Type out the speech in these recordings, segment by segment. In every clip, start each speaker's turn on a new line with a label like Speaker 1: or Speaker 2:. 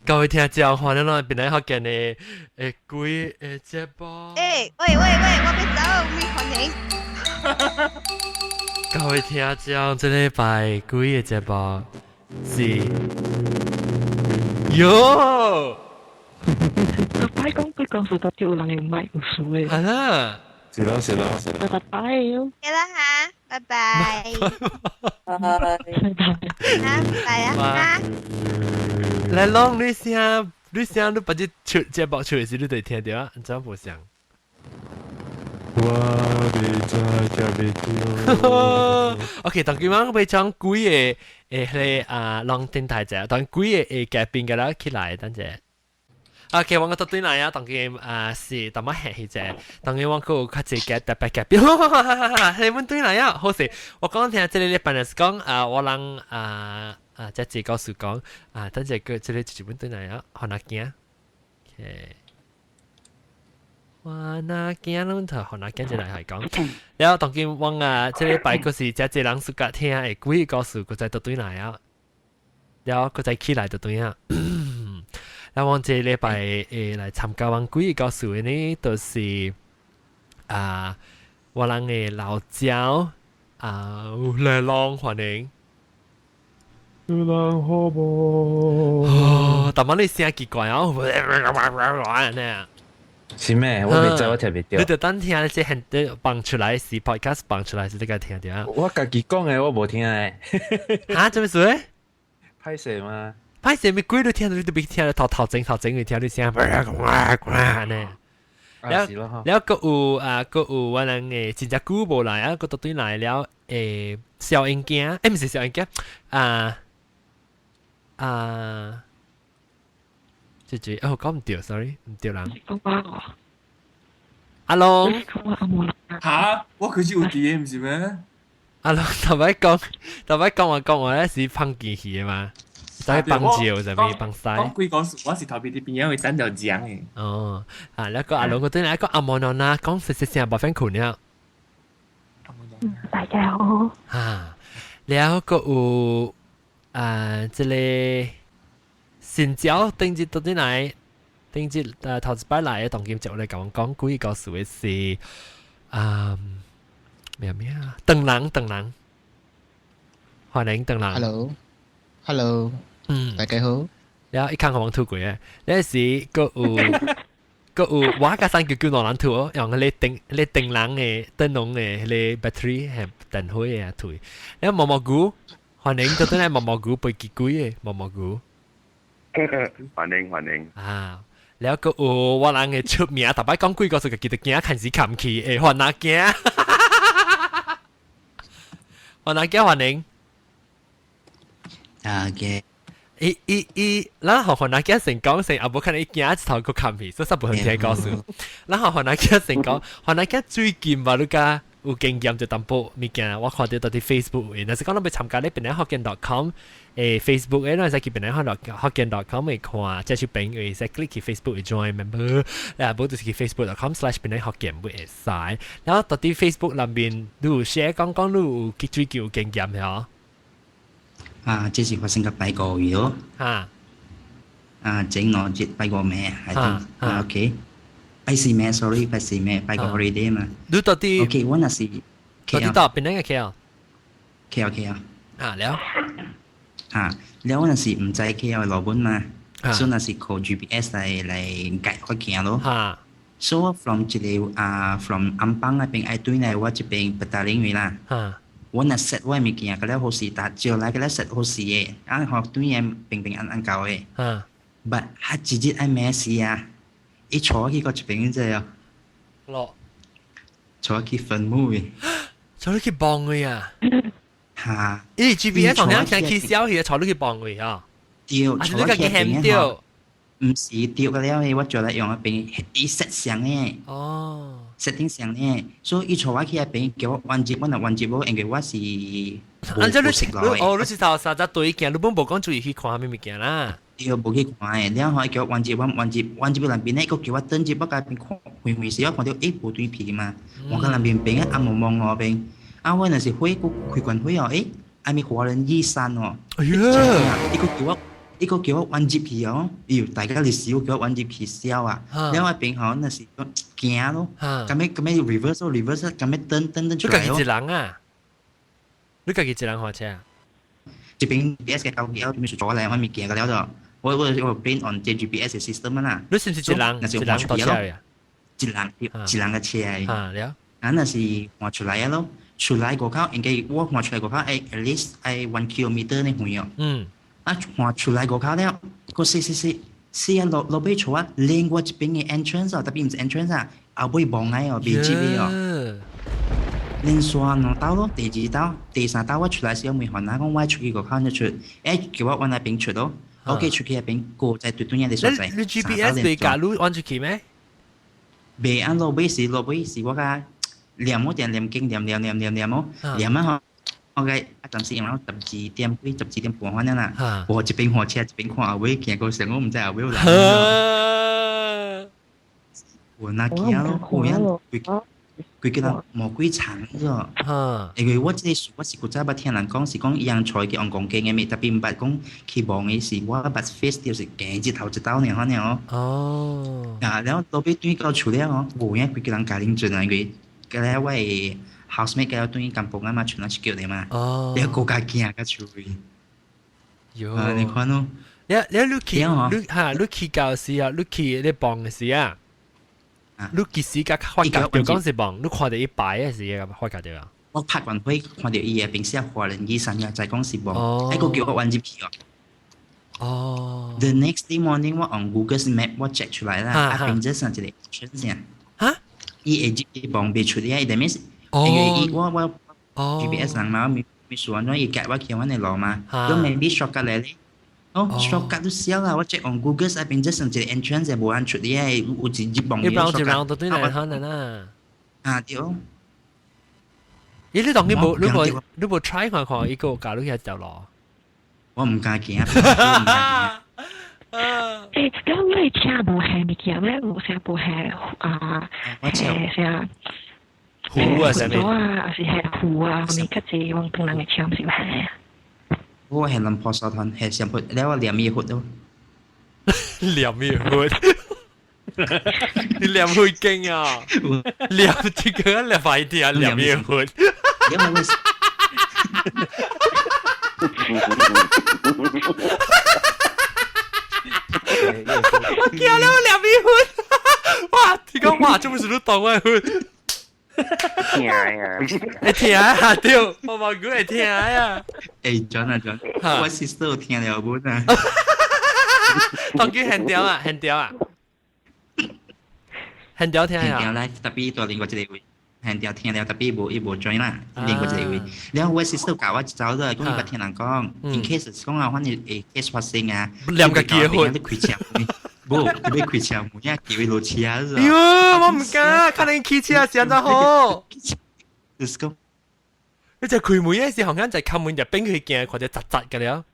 Speaker 1: 各位聽眾，歡迎來檳城福建的誒鬼的節目。
Speaker 2: 欸，喂喂喂，我欲走，未歡迎。
Speaker 1: 各位聽眾，這禮拜鬼的節目是喲。
Speaker 3: 逐擺講鬼故事，都有人會麥有事的。
Speaker 1: 係啦，
Speaker 4: 是咯是咯是咯。
Speaker 3: 拜拜。
Speaker 2: 得啦哈，拜拜。
Speaker 5: 拜拜。
Speaker 2: 啊，拜啊哈。
Speaker 1: 來攏你聲，你聲，你把這出節目出的時，你就會聽著啊，怎無像？
Speaker 4: 我袂知聽袂著。
Speaker 1: OK，當今晚我欲講幾个誒，彼个啊，攏電台者，當幾个會嘉賓共咱起來，等者。OK，我個對來啊，當今啊是淡薄客氣者，當今我閣有較濟個特別嘉賓，係阮對來啊，好勢。我講聽這个禮拜是講啊，我人啊啊，這濟故事講啊，等者個這个就是阮對來啊，予若驚。OK。我若驚攏頭，予若驚就來係講。了後當今我啊，這禮拜閣是遮濟人 suka 聽的鬼故事，閣再倒轉來啊。了後閣再起來就對啊。然後我這禮拜會來參加阮鬼故事的呢，就是啊，我人的老焦啊，來啷歡迎。
Speaker 4: 有人好無？
Speaker 1: 哦，但係你聲奇怪哦，呢？
Speaker 6: 是咩？我袂知，我聽袂著。
Speaker 1: 你就等聽這很放出來是 podcast 放出來是這個聽著啊。
Speaker 6: 我家己講的，我無聽的。
Speaker 1: 哈？做咩事？
Speaker 6: 歹勢嗎？
Speaker 1: 歹勢咪鬼都聽到，你都袂聽到頭頭前頭前會聽你聲，呢？了了，閣有啊，閣有我人的真正久無來啊，閣倒轉來了誒，小英囝，欸，毋是小英囝啊啊！這這哦，講毋著，sorry，毋著人。阿龍，
Speaker 7: 嚇！我可是有佇的，毋是咩？
Speaker 1: 阿龍，頭擺講，頭擺講話講話咧是放機器的嘛？在放照上面放晒。
Speaker 7: 講鬼故事，我是頭邊佇邊仔會等著講的。
Speaker 1: 哦，啊，那個阿龍嗰陣，那個阿莫娜娜講實實聲無反困了。
Speaker 3: 大家好。
Speaker 1: 啊，了個有啊，這个新椒頂日倒轉來，頂日頭一擺來的當今就來共阮講鬼故事的是啊咩咩啊，鄧人鄧人，歡迎鄧人。
Speaker 8: Hello，Hello，大家好。
Speaker 1: 了伊看互阮吐過的，那時閣有閣有我佮三九九兩人吐哦，用彼個燈彼個燈籠的燈籠的彼個 battery 係電火的啊吐。了毛毛菇，歡迎倒轉來毛毛菇飛機鬼的毛毛菇。
Speaker 9: 歡迎歡迎。
Speaker 1: 啊，了閣有我人的出名，逐擺講鬼故事，家己就驚牽時冚去，會番仔驚。番仔驚歡迎。
Speaker 8: 啊嘅。
Speaker 1: 伊伊伊，咱予番仔驚先講先，啊無可能伊驚一頭閣冚去，所以煞無通聽故事。咱予番仔驚先講，番仔驚最近吧，你敢有經驗就淡薄物件，我看著佇 Facebook 的，若是講咱欲參加咧，檳城福建 .com 誒 Facebook 的，咱會使去檳城福建 .com 會看，這是朋友會使 click 去 Facebook 會 join member，啊無就是去 Facebook.com/檳城福建會使。然後佇 Facebook 內面，你有寫講講你有去最近有經驗吼？
Speaker 8: 啊，這是發生個拜個月咯。啊，整我節拜個咩？係啊，OK。拜四咩？sorry，拜四咩？拜個 holiday 嘛。
Speaker 1: 你到底
Speaker 8: ？OK，我那是。
Speaker 1: 到底到邊個 KL？
Speaker 8: KL KL。
Speaker 1: 啊了。
Speaker 8: 啊，了我那是毋知 KL 路本嘛，所以那是靠 GPS 來來解我行咯。So from 這個啊，from 安邦那邊愛對來我這邊八達嶺位啦。我若 set 我的物件，個了好勢，搭招來個了 set 好勢的，啊，予對的平平安安到的。But 彼一日愛咩事啊？伊帶我去到一邊你知哦？
Speaker 1: 咯。
Speaker 8: 帶我去墳墓的。
Speaker 1: 帶你去墓位啊？
Speaker 8: 哈。
Speaker 1: 伊 GPS 從遐聽起消息，帶你去墓位啊？
Speaker 8: 對，
Speaker 1: 啊是你家己現著？
Speaker 8: 毋是對個了的，我就來用彼邊伊 set 上的。setting 上的，所以伊帶我去彼邊叫我彎入，我若彎入無，因為我是
Speaker 1: 啊，這你哦，你是頭三隻對行，你本無講注意去看啥物物件啦？
Speaker 8: 對，無去看的，了後伊叫我彎入，我彎入，彎入內邊咧，閣叫我轉入，我共邊看，遠遠時我看著欸無對皮嘛，我看內邊邊啊暗濛濛哦邊，啊我若是火閣開關火哦，欸，啥物華人義山哦，
Speaker 1: 哎呀，
Speaker 8: 伊閣叫我，伊個叫我彎入去哦，喲，大家歷史叫我彎入去笑啊，然後我邊吼那是驚咯，咁樣咁樣 reverse reverse 咁樣噔噔噔出來
Speaker 1: 你家己一人啊？你家己一人駛車啊？
Speaker 8: 這邊 GPS 嘅交機，咪是左嚟，我咪行個了就，我 blame on 這 GPS 嘅 system 啦。
Speaker 1: 你是唔是一人一人搭車啊？
Speaker 8: 一人一人嘅車。
Speaker 1: 啊了。
Speaker 8: 啊，那是換出來咯，出來過口應該我換出來過口，愛 at least 愛 1 kilometer 呢遠哦。啊，換出來過口了，個試試試試啊，落落尾坐啊，另外一邊嘅 entrance 哦，特別唔是 entrance 啊，後尾望來哦，未接嘅哦。連續兩道咯，第二道、第三道我出來時，我問番仔講我出去個口就出，叫我往那邊出咯。OK，出去那邊過在對對面的所在。
Speaker 1: 你 GPS 未教你按出去咩？
Speaker 8: 未按落尾是落尾是我甲念我點念經念念念念念哦，念啊吼。我個啊，暫時用到12點幾、12點半反正啦。我一邊火車一邊看後尾行過時，我毋知後尾有人。我那驚咯，有影規規個人魔鬼長咗。因為我這個事我是古早捌聽人講，是講洋菜去王公經的物，特別毋捌講去望的是我捌 face 到是行一頭一道爾反正哦。啊，然後落尾轉到厝了哦，無影規個人家認真啊，因為個咧我的 housemate 個轉甘榜啊嘛，剩啊是叫的嘛。你閣較驚較厝位。
Speaker 1: 喲。
Speaker 8: 啊，你看咯。
Speaker 1: 你去你哈，你去到時啊，你去你幫的時啊。你幾時甲發覺到講是幫？你看到伊擺的時啊，發覺到啊？
Speaker 8: 我拍完火看到伊的並寫華人醫生啊，在講是幫，迄個叫我彎入去哦。
Speaker 1: 哦。
Speaker 8: The next day morning 我用 Google Map 我 check 出來啦，啊變咗上一個 entrance
Speaker 1: 哈？
Speaker 8: 伊會入去望袂出來，伊 that means 因為伊我 GPS 人嘛，未未數安怎伊改我去阮的路嘛，都 maybe shortcut 來咧。哦，shortcut 都少啦，我 check on Google 啊變咗上一個 entrance 無按出來，有一入望
Speaker 1: 你 round 一 round 都對來可能啊。
Speaker 8: 啊對。
Speaker 1: 咦？你當你無你無你無 try 看看，伊個教你去條路？
Speaker 8: 我毋敢行，我毋敢行。
Speaker 3: 咁你聽無係物件咩？無聲無係啊？係啥？
Speaker 1: 湖啊，啥物？
Speaker 3: 啊，還是係湖啊？咪較濟往東人嘅車是係啊？
Speaker 8: 我係林婆沙灘，係上潑，了我念伊佛咯。
Speaker 1: 念伊佛，你念佛經啊？念這個念快啲啊！念伊佛。
Speaker 8: 因為我
Speaker 1: 我驚了，我念伊佛。哇！你講哇，這不是你當我佛？
Speaker 9: 聽啊！
Speaker 1: 會聽啊，對，我冇估會聽啊。
Speaker 8: John 啊 John，我 sister 有聽了無啊？
Speaker 1: 當佢現調啊，現調啊，現調聽啊。
Speaker 8: 現調來，特別到另外一個位，現調聽了，特別無伊無 join 啦，另外一個位。然後我 sister 教我走咗，講伊捌聽人講，in case 講啊，反正會 case 發生啊，
Speaker 1: 兩個結婚，
Speaker 8: 你開車門，無，你欲開車門，啊，叫伊落車。
Speaker 1: 喲，我毋敢，可能騎車是按怎好？
Speaker 8: 就是講，
Speaker 1: 你就開門嗰時，好像就開門就變佢鏡，或者窒窒嘅了。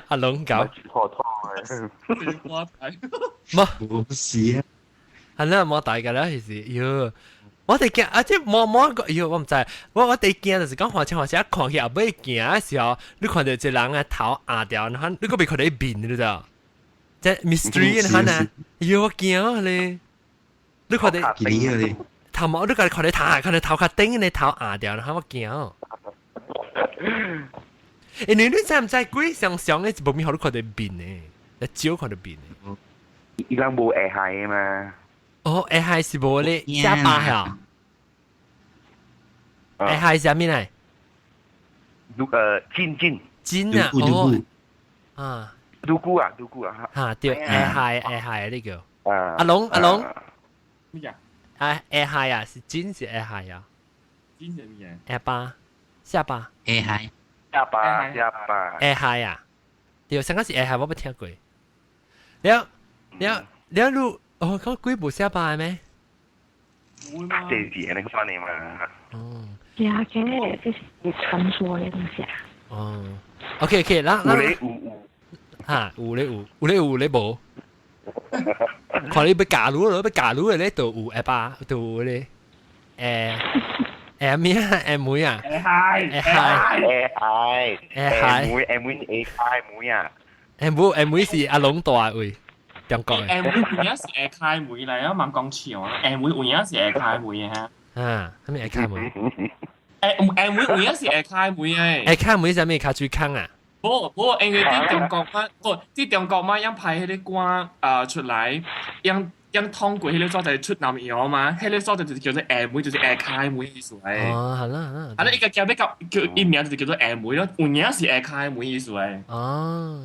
Speaker 1: 阿龍搞，
Speaker 9: 錯錯
Speaker 7: 我睇，
Speaker 1: 冇，
Speaker 8: 冇事啊，
Speaker 1: 係啦，冇大㗎啦，其實，喲，我哋驚啊，即摸摸個，喲，我毋知，我哋驚就是講換車換車，一看去後尾行嘅時候，你看到一個人嘅頭壓掉，然後你閣袂看到伊面，你知道？即 mystery 你看啊，喲，我驚咧，你看到頭毛，你家看到頭，看到頭殼頂嘅頭壓掉，然後我驚。你知唔知鬼上上咧，無咪好你看到面呢？你少看到面呢？
Speaker 9: 伊人無會害嘛？
Speaker 1: 哦，會害是無咧，下巴嚇。會害是啥物來？
Speaker 9: 如個金金
Speaker 1: 金啊！哦，啊，
Speaker 9: 獨孤啊，獨孤啊，
Speaker 1: 嚇對，會害會害呢個。
Speaker 9: 啊，
Speaker 1: 阿龍阿龍，
Speaker 7: 咩啊？
Speaker 1: 啊，會害啊，是金是會害啊？
Speaker 7: 金是咩？
Speaker 1: 下巴，下巴，
Speaker 8: 會害。
Speaker 9: 下巴，下巴，
Speaker 1: 會害啊！對，上個是會害，我捌聽過。了了了，你哦，講鬼無下巴咩？
Speaker 9: 這是那個翻嚟嘛？
Speaker 1: 哦，
Speaker 3: 呀，嘅，這是傳說的東西啊。
Speaker 1: 哦，OK OK，咱
Speaker 9: 有咧有有，
Speaker 1: 嚇有咧有，有咧有咧無。看你欲假如咯，欲假如的咧就有下巴，就有咧。下下咩啊？下妹啊？
Speaker 7: 下
Speaker 1: 下
Speaker 9: 下下
Speaker 1: 下
Speaker 9: 下妹下妹下下妹啊！
Speaker 1: 下妹下妹是阿龍大位，中國嘅。
Speaker 7: 下妹有影是下開門嚟啊，蠻講笑啊！下妹有影是下開門嘅嚇。
Speaker 1: 啊，啥物下開門？
Speaker 7: 下下妹有影是下開門誒。
Speaker 1: 下開門是啥物跤水坑啊？
Speaker 7: 無無，因為佇中國嘛，無佇中國嘛，樣拍彼個歌啊出來，樣樣通過彼個所在出南洋嘛，彼個所在就是叫做下妹，就是下開門意思誒。
Speaker 1: 哦，好啦好啦。
Speaker 7: 啊，你伊個叫欲叫叫伊名就是叫做下妹咯，有影是下開門意思誒。
Speaker 1: 哦，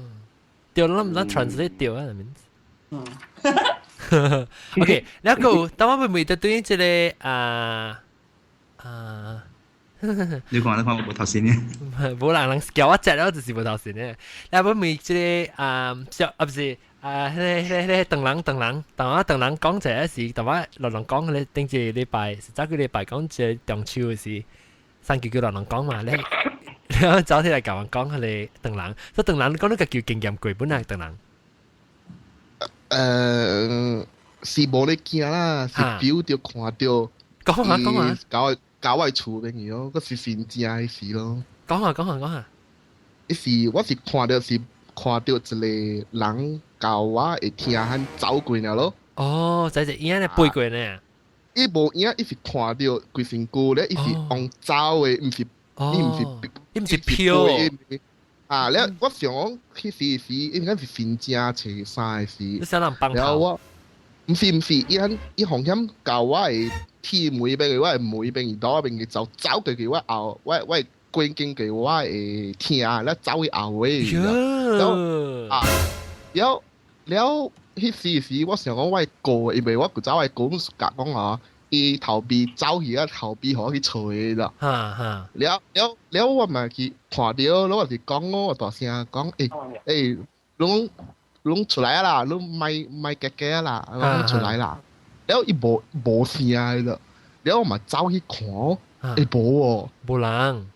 Speaker 1: 對啦，毋知 translate 對啊，名字。嗯。OK，然後當我會唔會對這個啊啊？
Speaker 8: 你講你講無頭先呢？
Speaker 1: 無人人叫我食了就是無頭先呢。你會唔會這個啊小啊不是啊？彼個彼個彼個唐人唐人，當我唐人講這個時，當我落人講彼個頂一個禮拜，是早幾禮拜講這個中秋的時，三九九落人講嘛，你你早起來共我講彼個唐人，所以唐人你講你家己有經驗過本啊唐人？
Speaker 10: 是無咧驚啦，是表著看著。
Speaker 1: 講下講下。
Speaker 10: 搞搞我厝邊去咯，閣是真正的事咯。
Speaker 1: 講下講下講下。
Speaker 10: 伊是我是看著是看著一個人共我會聽喊走過爾咯。
Speaker 1: 哦，就係影咧飛過呢。
Speaker 10: 伊無影，伊是看著規身軀咧，伊是往走的，毋是，伊毋是，
Speaker 1: 伊毋是飄。
Speaker 10: 啊！了，我想講，彼時是應該是真正初三的時。
Speaker 1: 你想人幫
Speaker 10: 了我，毋是毋是，伊響伊風險共我的鐵門邊，我的門邊伊倒邊去走走過去，我後我我關經過我會聽，了走去後尾。了啊，了了，彼時時我想講我會過，因為我古早我哥阮是講哦，伊頭尾走去啊，頭尾予我去揣啦。
Speaker 1: 哈哈。
Speaker 10: 了了了，我嘛去看著，我是講我大聲講，欸欸，攏攏出來啦，攏莫莫假假啦，攏出來啦。了伊無無聲啦，了我嘛走去看，欸無哦，
Speaker 1: 無人。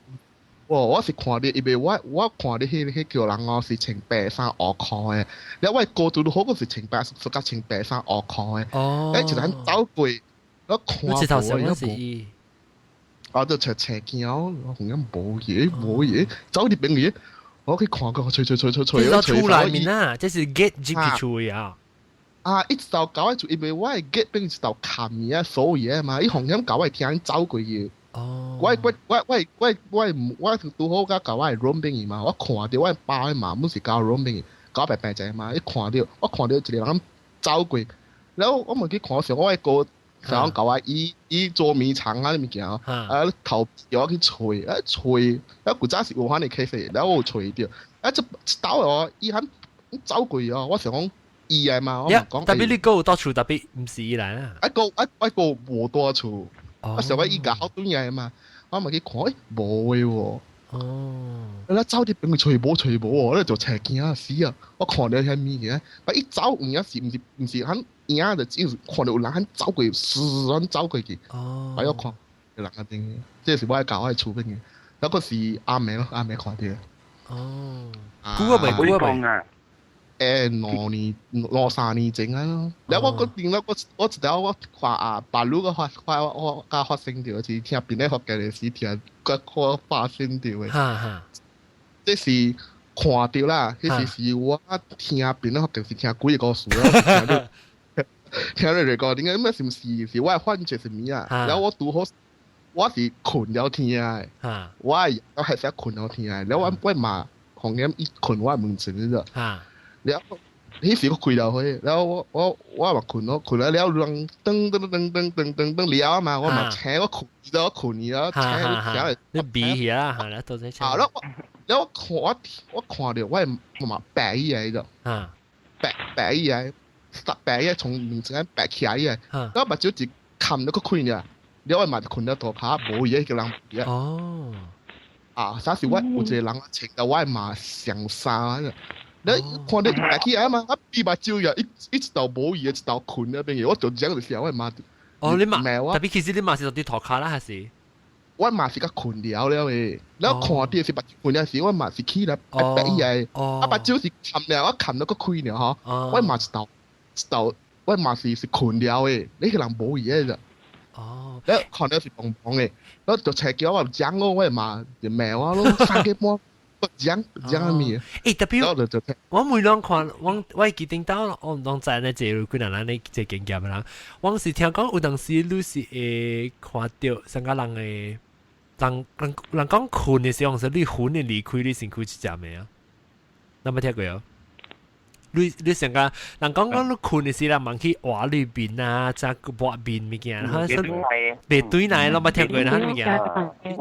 Speaker 10: 哦，我是看著，因為我我看著彼彼叫人哦是穿白衫烏褲的，了我高拄好閣是穿白，屬甲穿白衫烏褲的。
Speaker 1: 哦。
Speaker 10: 欸，一人走過。我看無，
Speaker 1: 是伊。
Speaker 10: 我就揣揣鏡，我紅咁無嘢無嘢，走入邊去，我去看過，揣揣揣揣揣。
Speaker 1: 這是厝內面啊，這是 gate 入去厝啊。
Speaker 10: 啊！一直到搞我厝，因為我的 gate 變一道坎嘢鎖嘢嘛，伊紅咁搞我聽走過去。
Speaker 1: 哦。
Speaker 10: 我我我我我我我拄好佮共我的 room 邊去嘛，我看著我爸的嘛，阮是共 room 邊去，搞白白仔嘛，伊看著我看著一個人走過，然後我嘛去看時，我的哥。想講我伊伊捉迷藏啊，啲物件啊，頭叫我去揣，啊揣，啊古早是有番的 case，然後我有揣著，啊這倒哦，伊喊走過哦，我想講伊的嘛，我嘛講。
Speaker 1: 特別你閣有蹛厝，特別毋是伊來啊。
Speaker 10: 啊閣啊啊閣無蹛厝，我想講伊共好轉來嘛，我嘛去看，欸無的喎。
Speaker 1: 哦。
Speaker 10: 你走佇邊去揣無揣無哦，你就揣驚啊死啊！我看著遐物件，啊伊走有影是毋是毋是喊？影就只是看著有人喊走過，嘶喊走過去。
Speaker 1: 哦。
Speaker 10: 我看有人那邊，這是我共我的厝邊的，那個是阿妹咯，阿妹看著。
Speaker 1: 哦。久啊未？久啊未？
Speaker 10: 欸，兩年兩三年前啊咯。了我閣頂了，我我一條我看啊，別路閣發發我我發生著，是聽邊個發嘅時聽，閣我發生著的。
Speaker 1: 哈哈。
Speaker 10: 這是看著啦，彼時是我聽邊個發嘅時聽幾個故事啊。聽你嚟講，點解咩是毋是是我的幻覺是物啊？然後我拄好，我是睏了聽的，我係我係使睏了聽的，然後我我嘛房間一睏我門前了，然後彼時我開了火，然後我我我嘛睏咯，睏了了人噔噔噔噔噔噔噔了嘛，我嘛醒我睏，我睏去了，醒醒來，
Speaker 1: 你鼻起啊，嚇，到底
Speaker 10: 啊，然後我然後我看我我看著我嘛白起來了，白白起來。白嘢從門前白起來嘅，我目睭一冚咗個開爾，了我嘛就睏了塗跤，無嘢個人。
Speaker 1: 哦，
Speaker 10: 啊，啥時我有一個人穿到我嘛上衫，你看著白起來嘛，啊閉目睭呀，一一道無嘢，一道睏那邊嘅，我就講就是我嘛。
Speaker 1: 哦，你嘛，特別其實你嘛是佇塗跤啦，還是？
Speaker 10: 我嘛是較睏了了的，了看著是目睭睏了時，我嘛是起來白起來，啊目睭是冚了，我冚咗閣開了吼，我嘛一道。就我嘛是是睏了的，你個人無嘢咋？
Speaker 1: 哦，
Speaker 10: 你看到是蓬蓬嘅，我就斜叫我講我我嘛就罵我咯，3點半我講講咩？
Speaker 1: 欸，特別我每兩看，我記定到我唔當知呢，這幾人咱呢這經驗人，我是聽講有當時你是會看到上個人的人講睏的時候，是你魂的離開你身軀一隻未啊？你有冇聽過啊？你上個人講你睏的時，人問去畫裏邊啊，再抹面物件，哈，袂對來，攏捌聽過啦，物件。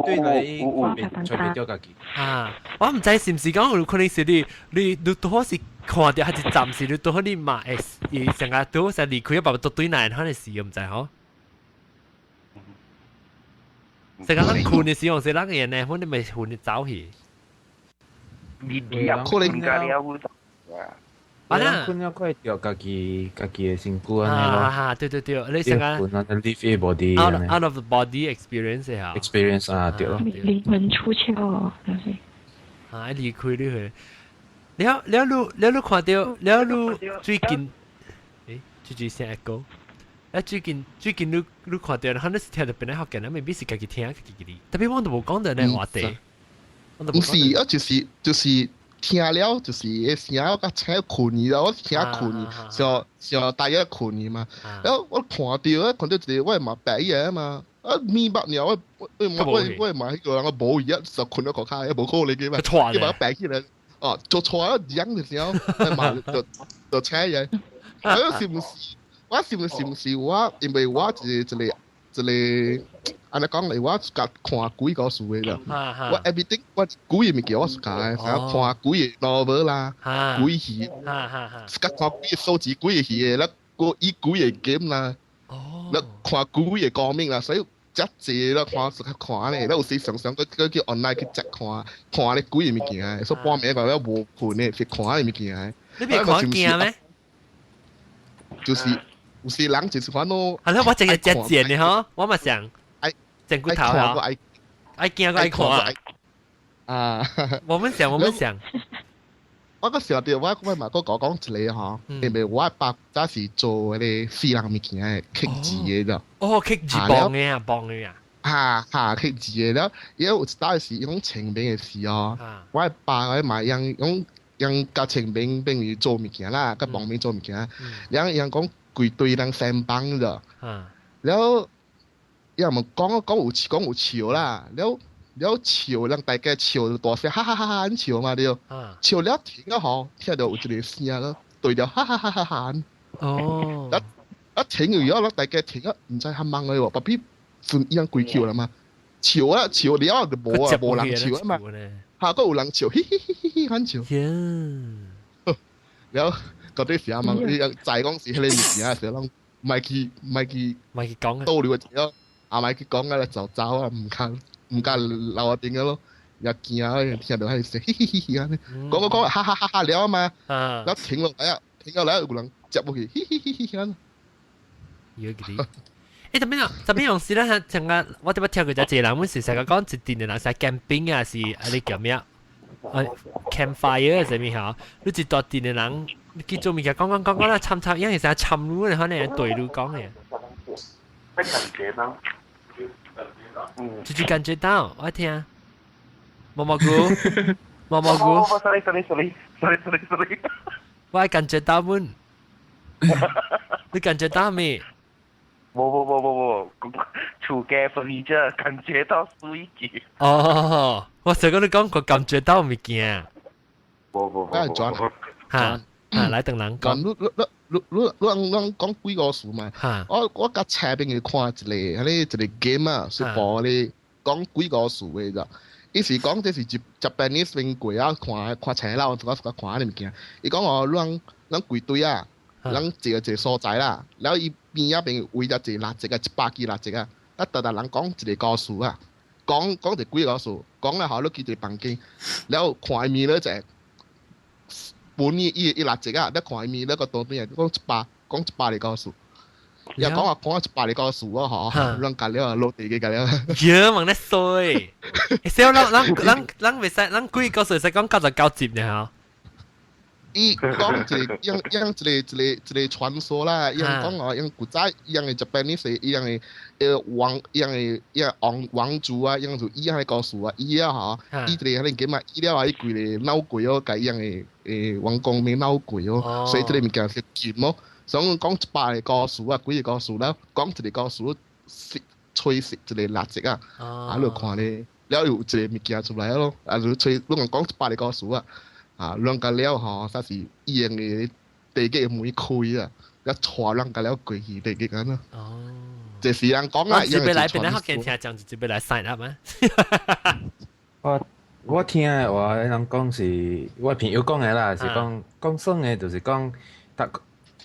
Speaker 6: 對來，吹袂掉家己。
Speaker 1: 啊，我毋知是毋是講有可能是你拄好是看著，還是暫時你拄好你嘛會上個拄好是離開，把都對來，可能是毋知吼。成個咱睏的時候，是咱個人呢，反正咪魂的走去。
Speaker 10: 可能
Speaker 1: 啊啦，
Speaker 6: 睏了快掉家己的身軀按呢咯。
Speaker 1: 啊，對對對，你成個
Speaker 6: leave the body
Speaker 1: out of the body experience 啊。
Speaker 6: experience 啊，對咯。
Speaker 3: 靈魂出竅哦，就是。
Speaker 1: 啊，離開你去。了了你了你看著了你最近，欸，最近先一個。啊，最近你看著，可能是聽著別人學嘅，未必是家己聽家己的。特別我都無講著呢話題。
Speaker 10: 毋是，啊，就是聽了，就是聲我較請睏去啦，我聽睏去，上上大約睏去嘛。然後我看著，看著一個我嘛白眼嘛，啊咪目爾，我嘛彼個人我無伊啊，就睏咗個跤，無可能嘅嘛，伊嘛白起來，哦，做錯啊，樣嘅時候，嘛就請嘢。我是毋是？我是毋是我？因為我一個按呢講嚟，我佮看鬼故事的啦。我 everything 我鬼的物件我是佮，看鬼的 novel 啦，鬼戲，佮看鬼的數字鬼的戲的，啦，伊鬼的 game 啦，啦看鬼的歌名啦，所以遮濟啦看是較看咧，咱有時常常閣閣去 online 去 check 看，看咧鬼的物件，所以半暝個了無睏的，是看的物件。
Speaker 1: 你別看驚咩？
Speaker 10: 就是有時人就是反儂。
Speaker 1: 係咯，我淨係隻賤的嗬，我嘛想。整骨頭啊！愛驚愛看
Speaker 10: 啊！
Speaker 1: 我們想，我們想。
Speaker 10: 我閣想著，我嘛閣講一個吼，因為我爸早是做彼個死人物件的刻字的咋。
Speaker 1: 哦，刻字磅的啊，磅的啊。
Speaker 10: 哈哈，刻字的了，伊有一搭是用清明的時哦，我爸嘛用用用佮清明變去做物件啦，佮磅面做物件，然後伊講規堆人三幫咋，了。伊也問講講有講有笑啦，了了笑，人大家笑就大聲，哈哈哈哈咁笑嘛對。笑了停了吼，聽著有一個聲咯，對著哈哈哈哈哈。
Speaker 1: 哦。
Speaker 10: 一停完了，大家停啊，毋知較忙個喎，爸比算伊樣鬼叫啦嘛。笑啊笑了就無啊，無人笑啊嘛。嚇，閣有人笑，嘻嘻嘻嘻嘻咁笑。了，嗰啲時候問你在講是彼個物件時候，攏莫去莫去
Speaker 1: 莫去講。
Speaker 10: 逗留一下。阿媽去講啊，就走啊，毋敢留下邊個咯，又驚啊，聽著彼聲，嘻嘻嘻嘻按呢，講講講，哈哈哈哈了嘛，然後停落來啊，停落來有人接落去，嘻嘻嘻嘻按呢。
Speaker 1: 有記得。欸，特別樣，特別樣時咧，像啊，我點解聽過一個人，阮是成日講一陣的人，是 camping 啊，是啊，你叫咩啊？campfire 啥物吼？你一大陣的人去做物件，講講講講啦，參參，因為成日參你，可能對你講的。
Speaker 9: 咩感覺呢？
Speaker 1: 就就感覺到，我聽。毛毛菇，毛毛菇。
Speaker 9: sorry sorry sorry sorry sorry sorry。
Speaker 1: 我感覺到阮。你感覺到未？
Speaker 9: 無無無無無，厝家 furniture 感覺到水記。
Speaker 1: 哦，我想講你講個感覺到物件。
Speaker 9: 無無無。
Speaker 10: 轉
Speaker 1: 嚇嚇，來等人講。
Speaker 10: 你你你你你你講幾個數嘛？我佮車邊去看一個，彼個一個 game 啊，是播咧講幾個數的咋。伊是講這是 Japanese 邊過啊，看看車啦，我我看彼物件。伊講哦，咱咱規堆啊，咱一個一個所在啦，然後伊邊仔邊圍著一個蠟燭啊，100支蠟燭啊，啊，逐逐人講一個故事啊，講講一幾個故事，講了後你去一個房間，然後看伊面咧一個。本伊伊蠟燭啊，你看伊面咧個當邊啊，講一百講100個故事。又講話講100個故事啊，嗬，咱隔了落地嘅隔了。
Speaker 1: 呀，問得衰。小咱咱咱咱袂使，咱幾個歲使講99集呢？嗬。
Speaker 10: 伊講一個樣樣一個一個一個傳說啦，樣講哦，樣古早樣的 Japanese 樣的王樣的樣王王族啊，樣就伊樣的故事啊，伊啊吼，伊一個可能叫嘛，伊了啊，伊規個鬧鬼哦，共樣的王宮面鬧鬼哦，所以這個物件是金哦。所以講100個故事啊，幾個故事啦，講一個故事，熄吹熄一個蠟燭啊，啊，你看咧，了有一個物件出來咯，啊，你吹，你講100個故事啊。啊，兩個了吼，啥是伊用的地獄門開啊，一帶兩個了過去地獄安咯。
Speaker 1: 哦，
Speaker 10: 這是人講啊，
Speaker 1: 我準備來，本來學見聽講就準備來 sign up 啊。
Speaker 6: 我聽的話，人講是我朋友講的啦，是講講算的，就是講，逐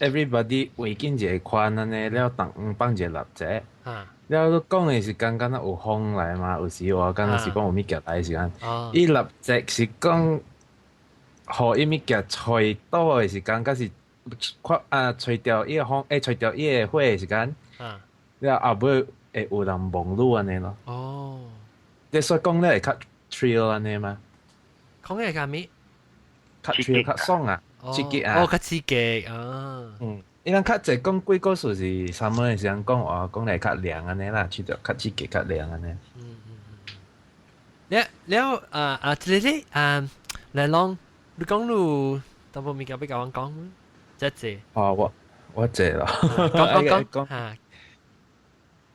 Speaker 6: everybody 圍緊一個圈按呢，了逐放一個蠟燭。了，你講的是間敢若有風來嘛？有時話敢若是講有物件來的時間，伊蠟燭是講。予伊物件吹倒的時間，閣是看啊，吹掉伊个風，吹掉伊个火的時間，了後尾會有人望你按呢咯。
Speaker 1: 哦，
Speaker 6: 你所以講咧會較 thrill 按呢嘛？
Speaker 1: 講嘅係咩？
Speaker 6: 較 thrill 較爽啊，刺激啊！
Speaker 1: 哦，較刺激啊！
Speaker 6: 嗯，伊人較濟講鬼故事是啥物的時陣講話講來較涼按呢啦，吹著較刺激較涼按呢。
Speaker 1: 嗯嗯嗯。了了啊啊！這個啊，來攏。你講你淡薄物件欲共阮講，這濟。
Speaker 6: 哦，我濟咯。
Speaker 1: 講講講。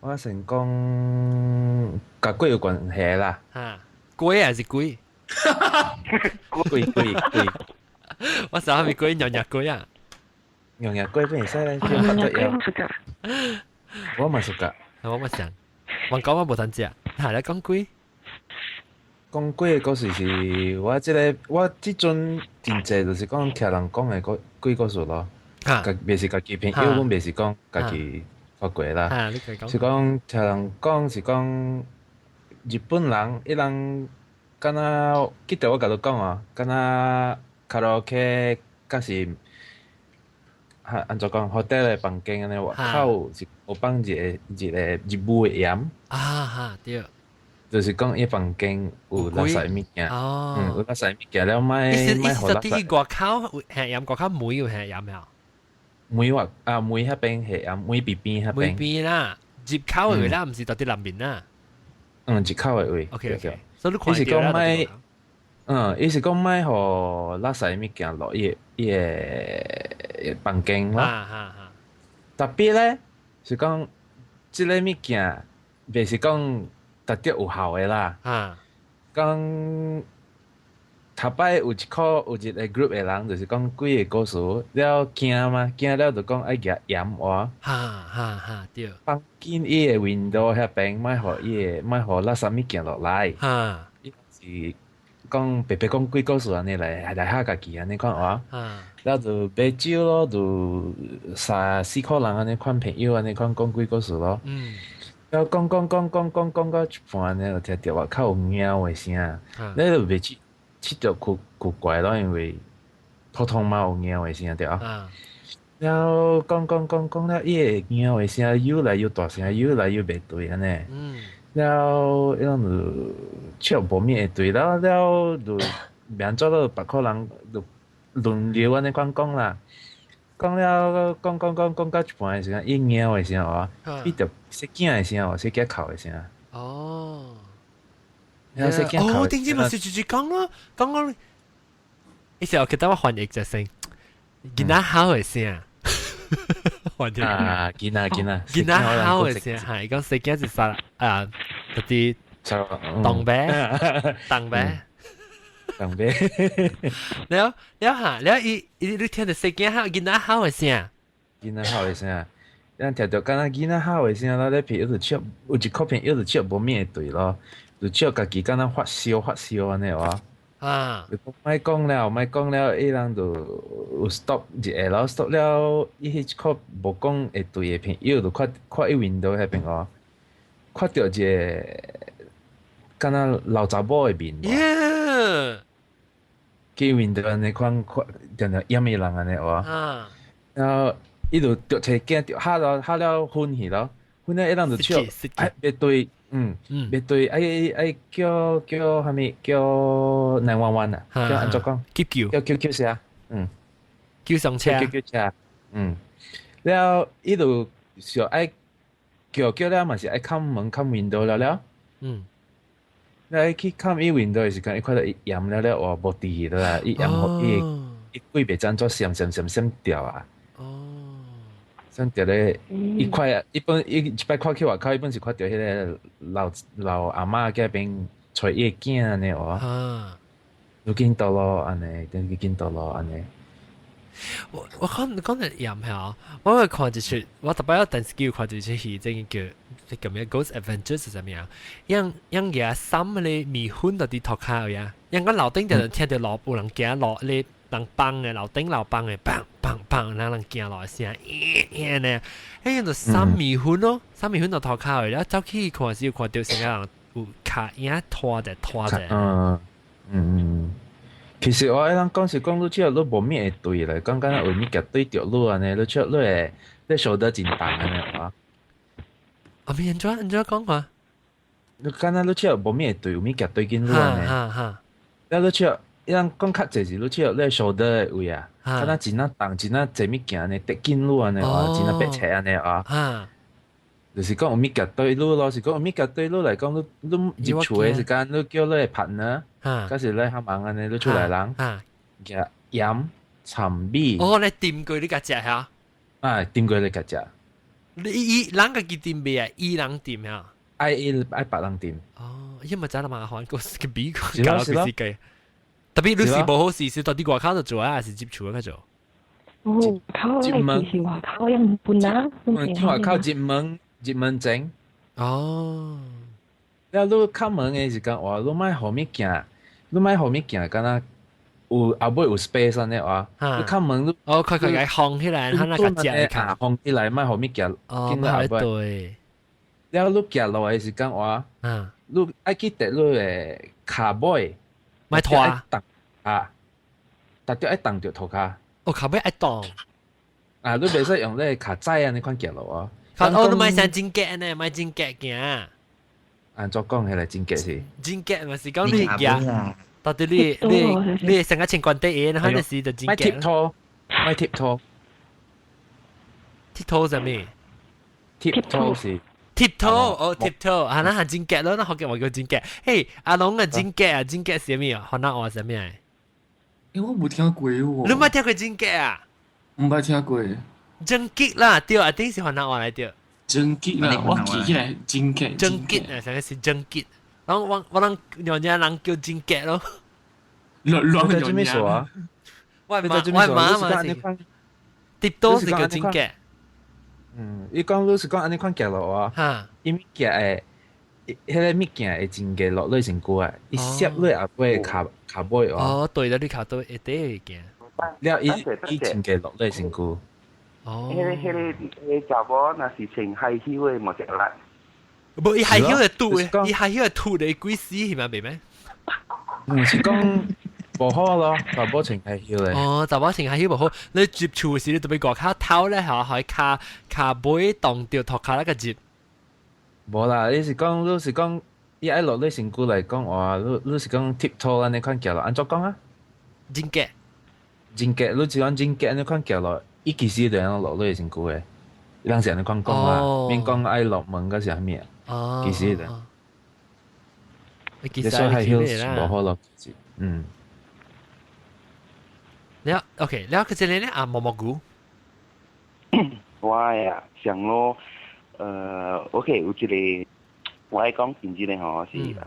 Speaker 6: 我先講佮鬼有關係啦。
Speaker 1: 哈，鬼還是鬼？
Speaker 6: 鬼鬼鬼。
Speaker 1: 我想係鬼，娘娘鬼啊。
Speaker 6: 娘娘鬼變使咧，叫發得藥。我嘛屬噶。
Speaker 1: 我嘛想，我講我無通食，係來講鬼。
Speaker 6: 講鬼的故事是我這個我這陣真濟就是講聽人講的鬼故事咯，家袂是家己朋友，阮袂是講家己發過啦，是講聽人講是講日本人伊人敢若記得我共你講啊，敢若卡拉 OK 佮是哈按怎講，hotel 的房間按呢外口是有放一個一個日舞的鹽。
Speaker 1: 啊哈對。
Speaker 6: 就是講伊房間有垃圾物件，嗯，有垃圾物件了，莫莫予垃
Speaker 1: 圾。外口有下鹽，外口門有下鹽沒？
Speaker 6: 門外啊，門彼邊下鹽，門邊邊彼邊。
Speaker 1: 門邊啦，入口的位啦，毋是佇佇南面啦。
Speaker 6: 嗯，入口的位。
Speaker 1: OK OK。所以你
Speaker 6: 伊是講莫，嗯，伊是講莫予垃圾物件落伊伊个房間咯。特別咧是講，這个物件袂是講。特別有效的啦，講頭擺有一箍有一個 group 的人，就是講幾個故事了驚嘛，驚了就講愛舉鹽話，
Speaker 1: 哈哈哈對，
Speaker 6: 放緊伊个 window 彼邊，莫予伊个莫予垃圾物件落來，伊是講白白講鬼故事按呢來來嚇家己按呢款話，了就買酒咯，就三四箍人按呢款朋友按呢款講鬼故事咯。了講講講講講講到一半呢，就聽著外口有貓的聲，你就袂覺覺著奇奇怪咯，因為普通貓有貓的聲對啊。了講講講講了，伊个貓的聲愈來愈大聲，愈來愈袂對按呢。了，伊攏就笑無物會對，了了就變做了別個人就輪流按呢款講啦。講了講講講講到一半的時陣，伊貓的聲哦，變著細囝的聲哦，細囝哭的聲。
Speaker 1: 哦。
Speaker 6: 細囝哭。
Speaker 1: 哦，頂次嘛是就是講咯，講講，伊時候記得我翻譯就成囡仔哭的聲。
Speaker 6: 啊，囡仔囡仔，
Speaker 1: 囡仔哭的聲，係講細囝是啥啊？嗰啲當白，當白。
Speaker 6: 當白。
Speaker 1: 了了哈，了伊伊你聽著細囝哭，囡仔哭的聲。
Speaker 6: 囡仔哭的聲，咱聽著敢若囡仔哭的聲，了咧朋友就笑，有一箍朋友就笑無物會對咯，就笑家己敢若發燒發燒按呢哇。
Speaker 1: 啊！
Speaker 6: 莫講了，莫講了，伊人就有 stop 一下咯，stop 了，伊彼一箍無講會對的朋友就看看伊 window 彼邊哦，看著一个敢若老查某的面。去 window 按呢款看，定定掩伊人按呢哇。然後伊就著揣鏡，著嚇了嚇了昏去咯，昏了伊人就笑，哎，袂對。嗯，袂對，愛愛叫叫啥物叫911啊？叫按怎講？
Speaker 1: 急救。
Speaker 6: 叫救救車。嗯，
Speaker 1: 叫上車，
Speaker 6: 叫叫車，嗯，了伊就想愛叫叫了嘛是愛敲門敲 window 了了，你去敲伊 window 的時間，伊看到伊鹽了了，哇，無佇啦，伊鹽予伊伊鬼袂怎做閃閃閃閃掉啊！
Speaker 1: 哦，
Speaker 6: 閃掉咧，伊看伊本伊一擺看去外口，伊本是看著彼個老老阿嬤嗰邊揣伊的囝按呢哦，你緊倒囉按呢，等佢緊倒囉按呢。
Speaker 1: 我看講嘅鹽係我會看一出，我特別有電視機有看一出戲，這個叫這叫咩？Ghost Adventures 是啥物啊？樣樣嘢三個麵粉到佇塗跤呀，樣個樓頂就聽著落有人行落咧人放嘅樓頂樓放嘅砰砰砰，然後人行落聲，咦咦呢？迄樣就三麵粉咯，三麵粉就塗跤嘅，然後走去看時看著成個人有跤影拖著拖著。
Speaker 6: 嗯嗯嗯。其實我會當講是講你只要你無物會對咧，講敢若有物件對著你按呢，你出你會你受得真重按呢啊。
Speaker 1: 啊，咪按怎按怎講話？
Speaker 6: 你敢若你只要無物會對，有物件對緊你按呢。
Speaker 1: 哈哈。
Speaker 6: 了你只要伊人講較濟是你只要你受得的位啊，敢若真啊重，真啊濟物件按呢，滴緊你按呢啊，真啊白冊按呢啊。就是講有物件對你咯，是講有物件對你來講，你你入厝的時間，你叫你的 partner，還是你較忙按呢，你出來人，夾鹽、摻米。
Speaker 1: 哦，你掂過你家食嚇？
Speaker 6: 啊，掂過你家食。
Speaker 1: 你伊人家己掂未啊？伊人掂啊？
Speaker 6: 愛伊愛別人掂。
Speaker 1: 哦，因為真係麻煩，個個比個搞到佢自己。特別你是無好事，是到底外口就做啊，還是入厝去做？
Speaker 3: 哦，口你是外口樣本啊？
Speaker 6: 外口入門。入門前，
Speaker 1: 哦，
Speaker 6: 了你敲門的時間，哇，你莫予物件，你莫予物件，敢若有後尾有 space 按呢哇，你敲門你，
Speaker 1: 哦，佢佢佢放起來，他那個夾
Speaker 6: 啊，放起來，莫予物件，
Speaker 1: 哦，對，
Speaker 6: 了你行落來的時間哇，你愛記得你的跤尾，
Speaker 1: 莫拖
Speaker 6: 啊，特著愛動著塗跤，
Speaker 1: 哦，跤尾愛動，
Speaker 6: 啊，你袂使用你跤仔按呢款行落哦。
Speaker 1: 哦，你莫想真格呢，莫真格行。
Speaker 6: 按怎講起來真格是？
Speaker 1: 真格嘛是講你行，到底你你你成個穿關底鞋，那可是就真格。
Speaker 6: 莫貼拖，莫貼拖。
Speaker 1: 貼拖啥物？
Speaker 6: 貼拖是。
Speaker 1: 貼拖哦，貼拖，啊，那係真格咯，那福建話叫真格。嘿，阿龍啊，真格啊，真格是啥物啊？河南話啥物啊？
Speaker 7: 欸，我無聽過喎。
Speaker 1: 你捌聽過真格啊？
Speaker 7: 毋捌聽過。
Speaker 1: 真激啦，對，一定是河南話來對。
Speaker 7: 真激啦，我記起來真激。
Speaker 1: 真激啊，上個是真激。然後我我人娘家人叫真激咯。
Speaker 7: 亂亂
Speaker 6: 做咩事啊？
Speaker 1: 我媽我媽嘛是。跌多是叫真激。
Speaker 6: 嗯，伊講你是講按呢款行落啊？伊物件會，彼個物件會真濟落落身軀啊！伊攝落後尾跤跤尾哦。
Speaker 1: 哦，對了，你跤尾會底會行。
Speaker 6: 了，伊伊真濟落落身軀。
Speaker 1: 哦。
Speaker 9: 彼個彼個彼個查某若是穿 high heel 的嘛食力。
Speaker 1: 無，伊 high heel 會拄的，伊 high heel 會吐的，鬼死係咪袂咩？
Speaker 6: 毋是講無好咯，查某穿 high heel 的。
Speaker 1: 哦，查某穿 high heel 無好，你入厝時你特別外口偷咧，嚇，予跤跤尾動著塗跤那個入。
Speaker 6: 無啦，你是講你是講，伊愛落你身軀來講話，你你是講 tiptoe 按呢款行落，按怎講啊？
Speaker 1: 真格。
Speaker 6: 真格，你是講真格按呢款行落，伊其實就按落你身軀的，人是按呢款講啦，免講愛落門抑是啥物啊？其實就，
Speaker 1: 其實
Speaker 6: high heel 無好落，嗯。
Speaker 1: 了，OK，了，佢這裡咧啊，毛毛菇。
Speaker 9: 我啊，想咯。OK，有一個我愛講真正的吼，是一個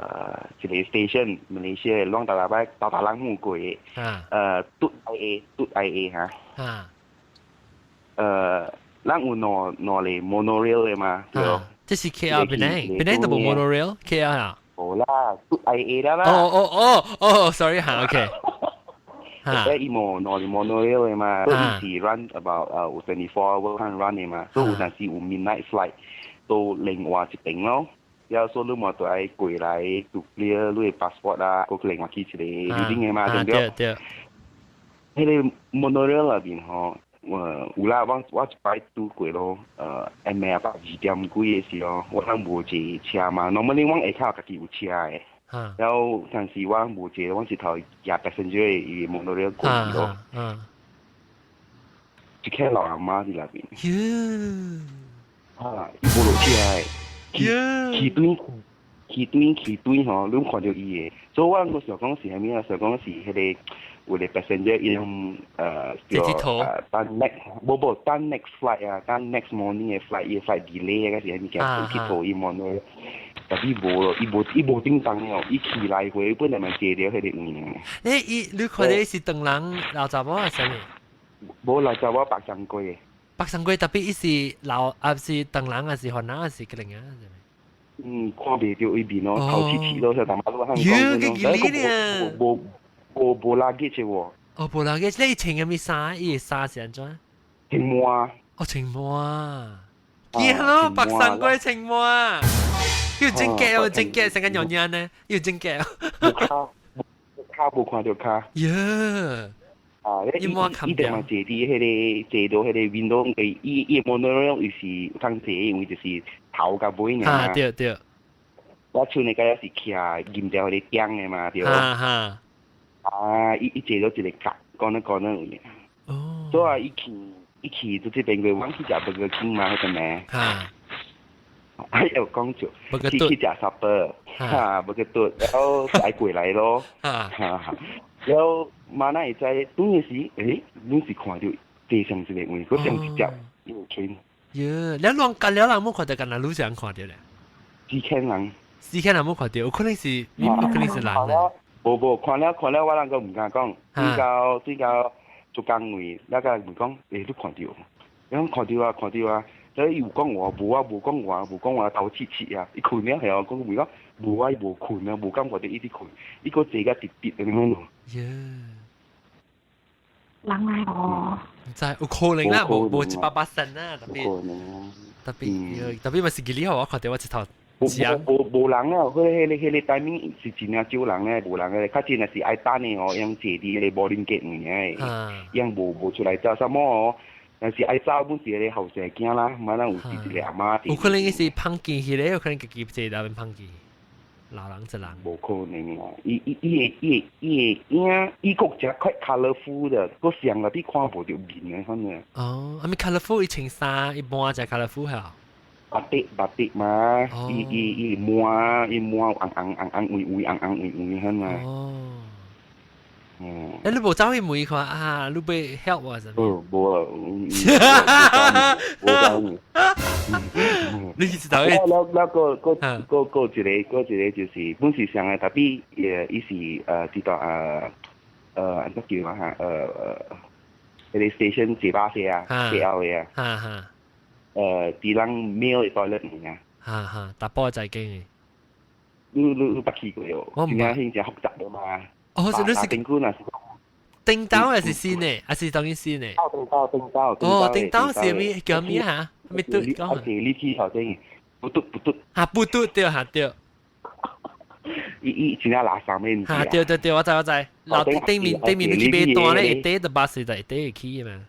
Speaker 9: station，馬來西亞攏逐逐擺逐逐人去過的，嘟 IA 嘟 IA 哈，咱有兩兩個 monorail 的嘛，對。
Speaker 1: 這是 KL 檳城，檳城都無 monorail KL 啊？
Speaker 9: 無啦，嘟 IA 啦啦。
Speaker 1: 哦哦哦哦，sorry 哈，OK。
Speaker 9: 哈，伊無兩個 monorail 的嘛，所以伊是 run about 有 24 hour 看 run 的嘛，所以有陣時有 midnight flight 到另外一邊咯。了所以你嘛就愛過來就 clear 你的 passport 啊，閣另外去一個 building 的嘛，對不對？
Speaker 1: 對。
Speaker 9: 彼個 monorail 內面吼，有啦，我我一擺拄過咯，暗暝啊，12點幾的時候，我攏無坐車嘛，normally 阮下跤家己有車的，了後但是我無坐，我一頭軚 passenger 的伊 monorail 過去咯。一個老阿媽佇內邊。啊，伊無落起來，去對去對去對吼，你看著伊的。所以我個想講是啥物啊？想講是彼個有個 passenger 伊用叫等 next 無無等 next flight 啊，等 next morning 的 flight，伊 flight delay 啊，個是啥物件？去拖伊 monorail。特別無咯，伊無伊無叮當哦，伊去來回本來嘛坐著彼個位。
Speaker 1: 欸，伊你看的是唐人老查某還是啥物？
Speaker 9: 無老查某白三粿的。
Speaker 1: 白三粿特別伊是老，啊是唐人還是番人還是吉寧啊？
Speaker 9: 嗯，看袂著伊面咯，頭切切咯，像淡薄仔漢
Speaker 1: 講咁咯。
Speaker 9: 無無無垃圾喎。
Speaker 1: 哦，無垃圾，你穿啥物衫？伊的衫是按怎？
Speaker 9: 穿毛。
Speaker 1: 哦，穿毛。見咯，白三粿穿毛。又真假哦，真假，成個娘娘呢，又真假。
Speaker 9: 無跤，無跤無看著跤。
Speaker 1: 耶！
Speaker 9: 啊！伊伊就嘛坐佇彼個坐到彼個 window，伊伊 monorail 伊是通坐，因為就是頭佮尾爾。
Speaker 1: 啊對對。
Speaker 9: 我像那個是徛入掉彼個頂的嘛，對。
Speaker 1: 哈哈。
Speaker 9: 啊！伊伊坐到一個角，講咧講咧有影。
Speaker 1: 哦。
Speaker 9: 所以啊，伊去伊去就這邊過，阮去食 Burger King 嘛，彼個咩？
Speaker 1: 哈。
Speaker 9: 哎，有講就去去食 supper，哈，無個嘟，然後來過來咯，哈，然後馬那會知，當時，欸，攏是看著地上一個位，閣上一隻一個train。
Speaker 1: 喲，你亂講了人無看著，干焦女人看著咧。
Speaker 9: 四千人。
Speaker 1: 四千人無看著，有可能是，有可能是人咧。
Speaker 9: 無無，看了看了，我人閣毋敢講，對到對到做工位，那個問講，欸，你看著？伊講看著啊，看著啊。所以伊有講話，無啊，無講話，無講話，頭切切啊！伊睏了係哦，講問講無啊，伊無睏啊，無感覺著伊佇睏，伊閣坐甲直直按呢咯。
Speaker 1: 耶！
Speaker 3: 人來哦。
Speaker 1: 毋知有可能啦，無無100%啊，特別特別特別嘛是幾厲害，我看著我一頭。
Speaker 9: 無無無人啊！彼個彼個彼個 timing 是真正少人咧，無人咧。較濟若是愛等的哦，用坐佇彼個 boarding gate 爾，用無無出來走啥物哦。但是愛走，本是個後生囝啦，嘛咱有是一個阿媽。
Speaker 1: 有可能伊是胖機彼個，有可能家己坐內面胖機，老人一人。
Speaker 9: 無可能啊！伊伊伊的伊的伊的影，伊閣誠快 colourful 的，閣上來你看無著面的反正。
Speaker 1: 哦，啊咪 colourful，伊穿衫伊半隻 colourful 嚇。
Speaker 9: 白的白的嘛，伊伊伊毛伊毛紅紅紅紅黃黃紅紅黃黃反正。
Speaker 1: 哦。嗯，欸，你無走去問伊看啊？你欲 help 我啥物？
Speaker 9: 哦，無啊，無走去。
Speaker 1: 你是走去？
Speaker 9: 了了，閣閣閣閣一個，閣一個就是本是上個，特別伊是知道按怎叫啊？彼個 station 坐巴士啊，KL 的啊。
Speaker 1: 哈哈。
Speaker 9: 佇人廟的 toilet 爾啊。
Speaker 1: 哈哈，查埔在間的。
Speaker 9: 你你你捌去過哦？
Speaker 1: 我毋
Speaker 9: 捌。真正複雜的嘛。
Speaker 1: 哦，是你是
Speaker 9: 頂久若是
Speaker 1: 頂兜還是新的？還是當然新的？
Speaker 9: 頂兜頂兜。
Speaker 1: 哦，頂兜是啥叫咩嚇？咩嘟講？
Speaker 9: 啊，是你去頭頂，不嘟不嘟。
Speaker 1: 嚇，不嘟對嚇對。
Speaker 9: 伊伊真正垃圾面。
Speaker 1: 嚇對對對，我知我知。樓頂面頂面你去買單咧，一塊就巴士就一塊會去嘛。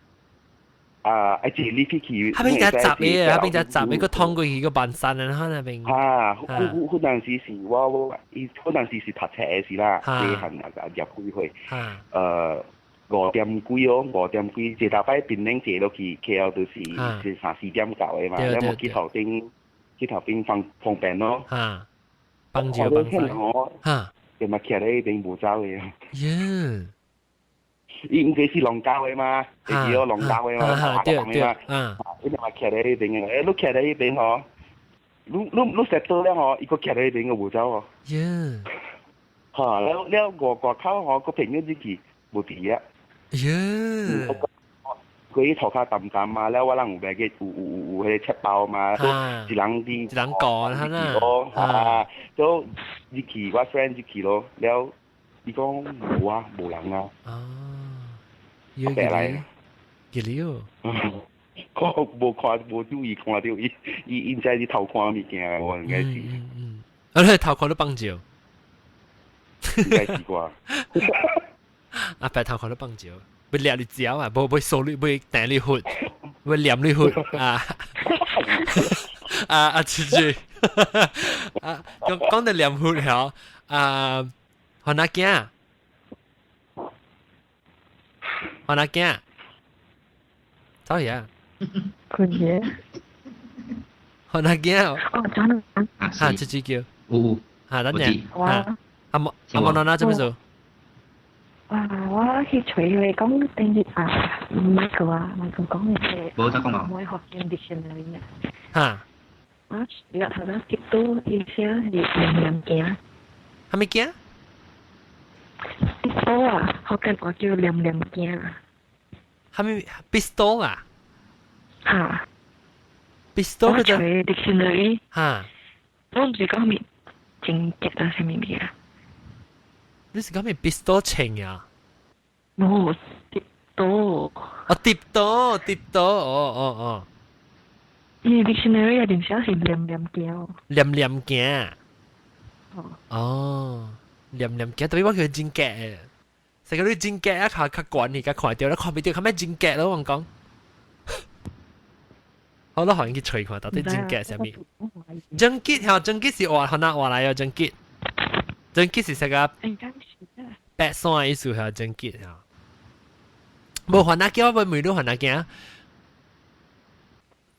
Speaker 9: 啊，愛坐 lift 去。
Speaker 1: 彼邊只閘的，彼邊只閘的，閣通過去閣萬山啊，那邊。
Speaker 9: 啊，彼彼當時是我我伊，彼當時是讀冊的時啦，細漢啊，十幾歲。5點幾哦，5點幾，坐頭擺檳城坐落去 KL 都是是三四點到的嘛，了無去頭頂去頭頂方方便咯。
Speaker 1: 哈，幫住幫手。哈，
Speaker 9: 就嘛徛咧彼邊無走的。
Speaker 1: 耶！
Speaker 9: 伊應該是龍教的嘛，會記哦，龍教的嘛，
Speaker 1: 對對，
Speaker 9: 嗯，伊嘛徛咧彼邊的，欸，你徛咧彼邊吼，你你你踅倒了吼，伊閣徛咧彼邊閣無走哦。
Speaker 1: 耶！
Speaker 9: 哈，了了外外口吼，閣朋友入去無佇啊。
Speaker 1: 耶！
Speaker 9: 佢塗跤澹澹嘛，了我人有買個有有有有彼個切包嘛，一人佇
Speaker 1: 一人個啦，
Speaker 9: 啊，都入去我 friend 入去咯，了伊講無啊，無人啊。
Speaker 1: 啊！
Speaker 9: 白來，
Speaker 1: 幾了？
Speaker 9: 我無看，無注意看著伊，伊應該是偷看物件，我應該是。
Speaker 1: 嗯嗯。啊，你偷看你放照？
Speaker 9: 應該是啩。
Speaker 1: 阿伯偷看你放照，欲掠你食啊！無欲掃你，欲掟你血，欲念你血啊！啊啊！出去啊！講講到念血嗬，啊，番仔囝。番仔囝，走去啊！
Speaker 3: 困嘢。
Speaker 1: 番仔囝。
Speaker 3: 哦，真
Speaker 1: 啊。嚇，這隻叫。
Speaker 8: 有。
Speaker 1: 嚇，等陣。嚇。阿莫阿莫娜娜做咩做？
Speaker 3: 哇！我去隨你講定日啊，Michael 啊，Michael 講嘅。
Speaker 8: 冇得講
Speaker 3: 我學見 dictionary 啊。
Speaker 1: 嚇！
Speaker 3: 我你頭先跌到意思係黏黏鏡。
Speaker 1: 係咪鏡？
Speaker 3: 跌到啊！學緊我叫黏黏鏡啊。
Speaker 1: 係咪 pistol 啊？
Speaker 3: 嚇
Speaker 1: ！pistol
Speaker 3: 我隨 dictionary。
Speaker 1: 嚇！
Speaker 3: 我唔是講咩正極啊，係咪咩啊？
Speaker 1: 你是講咩 pistol 情啊？
Speaker 3: 冇跌到。
Speaker 1: 哦，跌到跌到，哦哦哦。
Speaker 3: 伊 dictionary 入邊寫是黏黏鏡。
Speaker 1: 黏黏鏡。哦，黏黏鏡，特別我叫真假嘅，成個你真假啊，較較懸而家看到，你看唔到，較咩真假咯？我講。好啦，可以去揣看到底真假啥物。真結嚇，真結是話可能話來啊，真結，真結是啥個？白衫的意思嚇，真結嚇。無番仔囝，我問你番仔囝。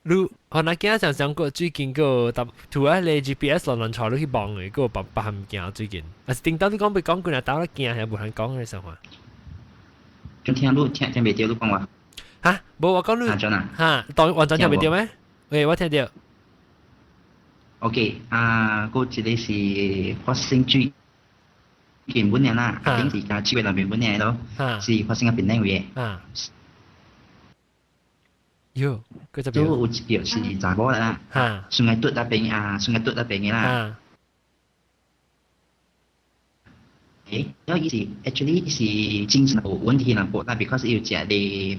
Speaker 1: 你番仔囝常常過最近個搭圖啊，你 GPS 亂亂帶你去望嘅，個別別項物件最近。啊是頂當你講被講過來，打了驚係無通講嘅時候。
Speaker 8: 就聽你聽聽袂著你講話。
Speaker 1: 嚇，無我講你。嚇，當完全聽袂著咩？喂，我聽著。
Speaker 8: OK，啊，嗰一個是發生最近本年啦，頂是加7月內面本年咯，是發生喺檳城位嘅。
Speaker 1: 喲，佢就
Speaker 8: 都有一票是查某啦，Sungai Tut 那邊啊，Sungai Tut 那邊嘅啦。誒，因為伊是 actually 是精神有問題啦，無啦，because 伊有食啲。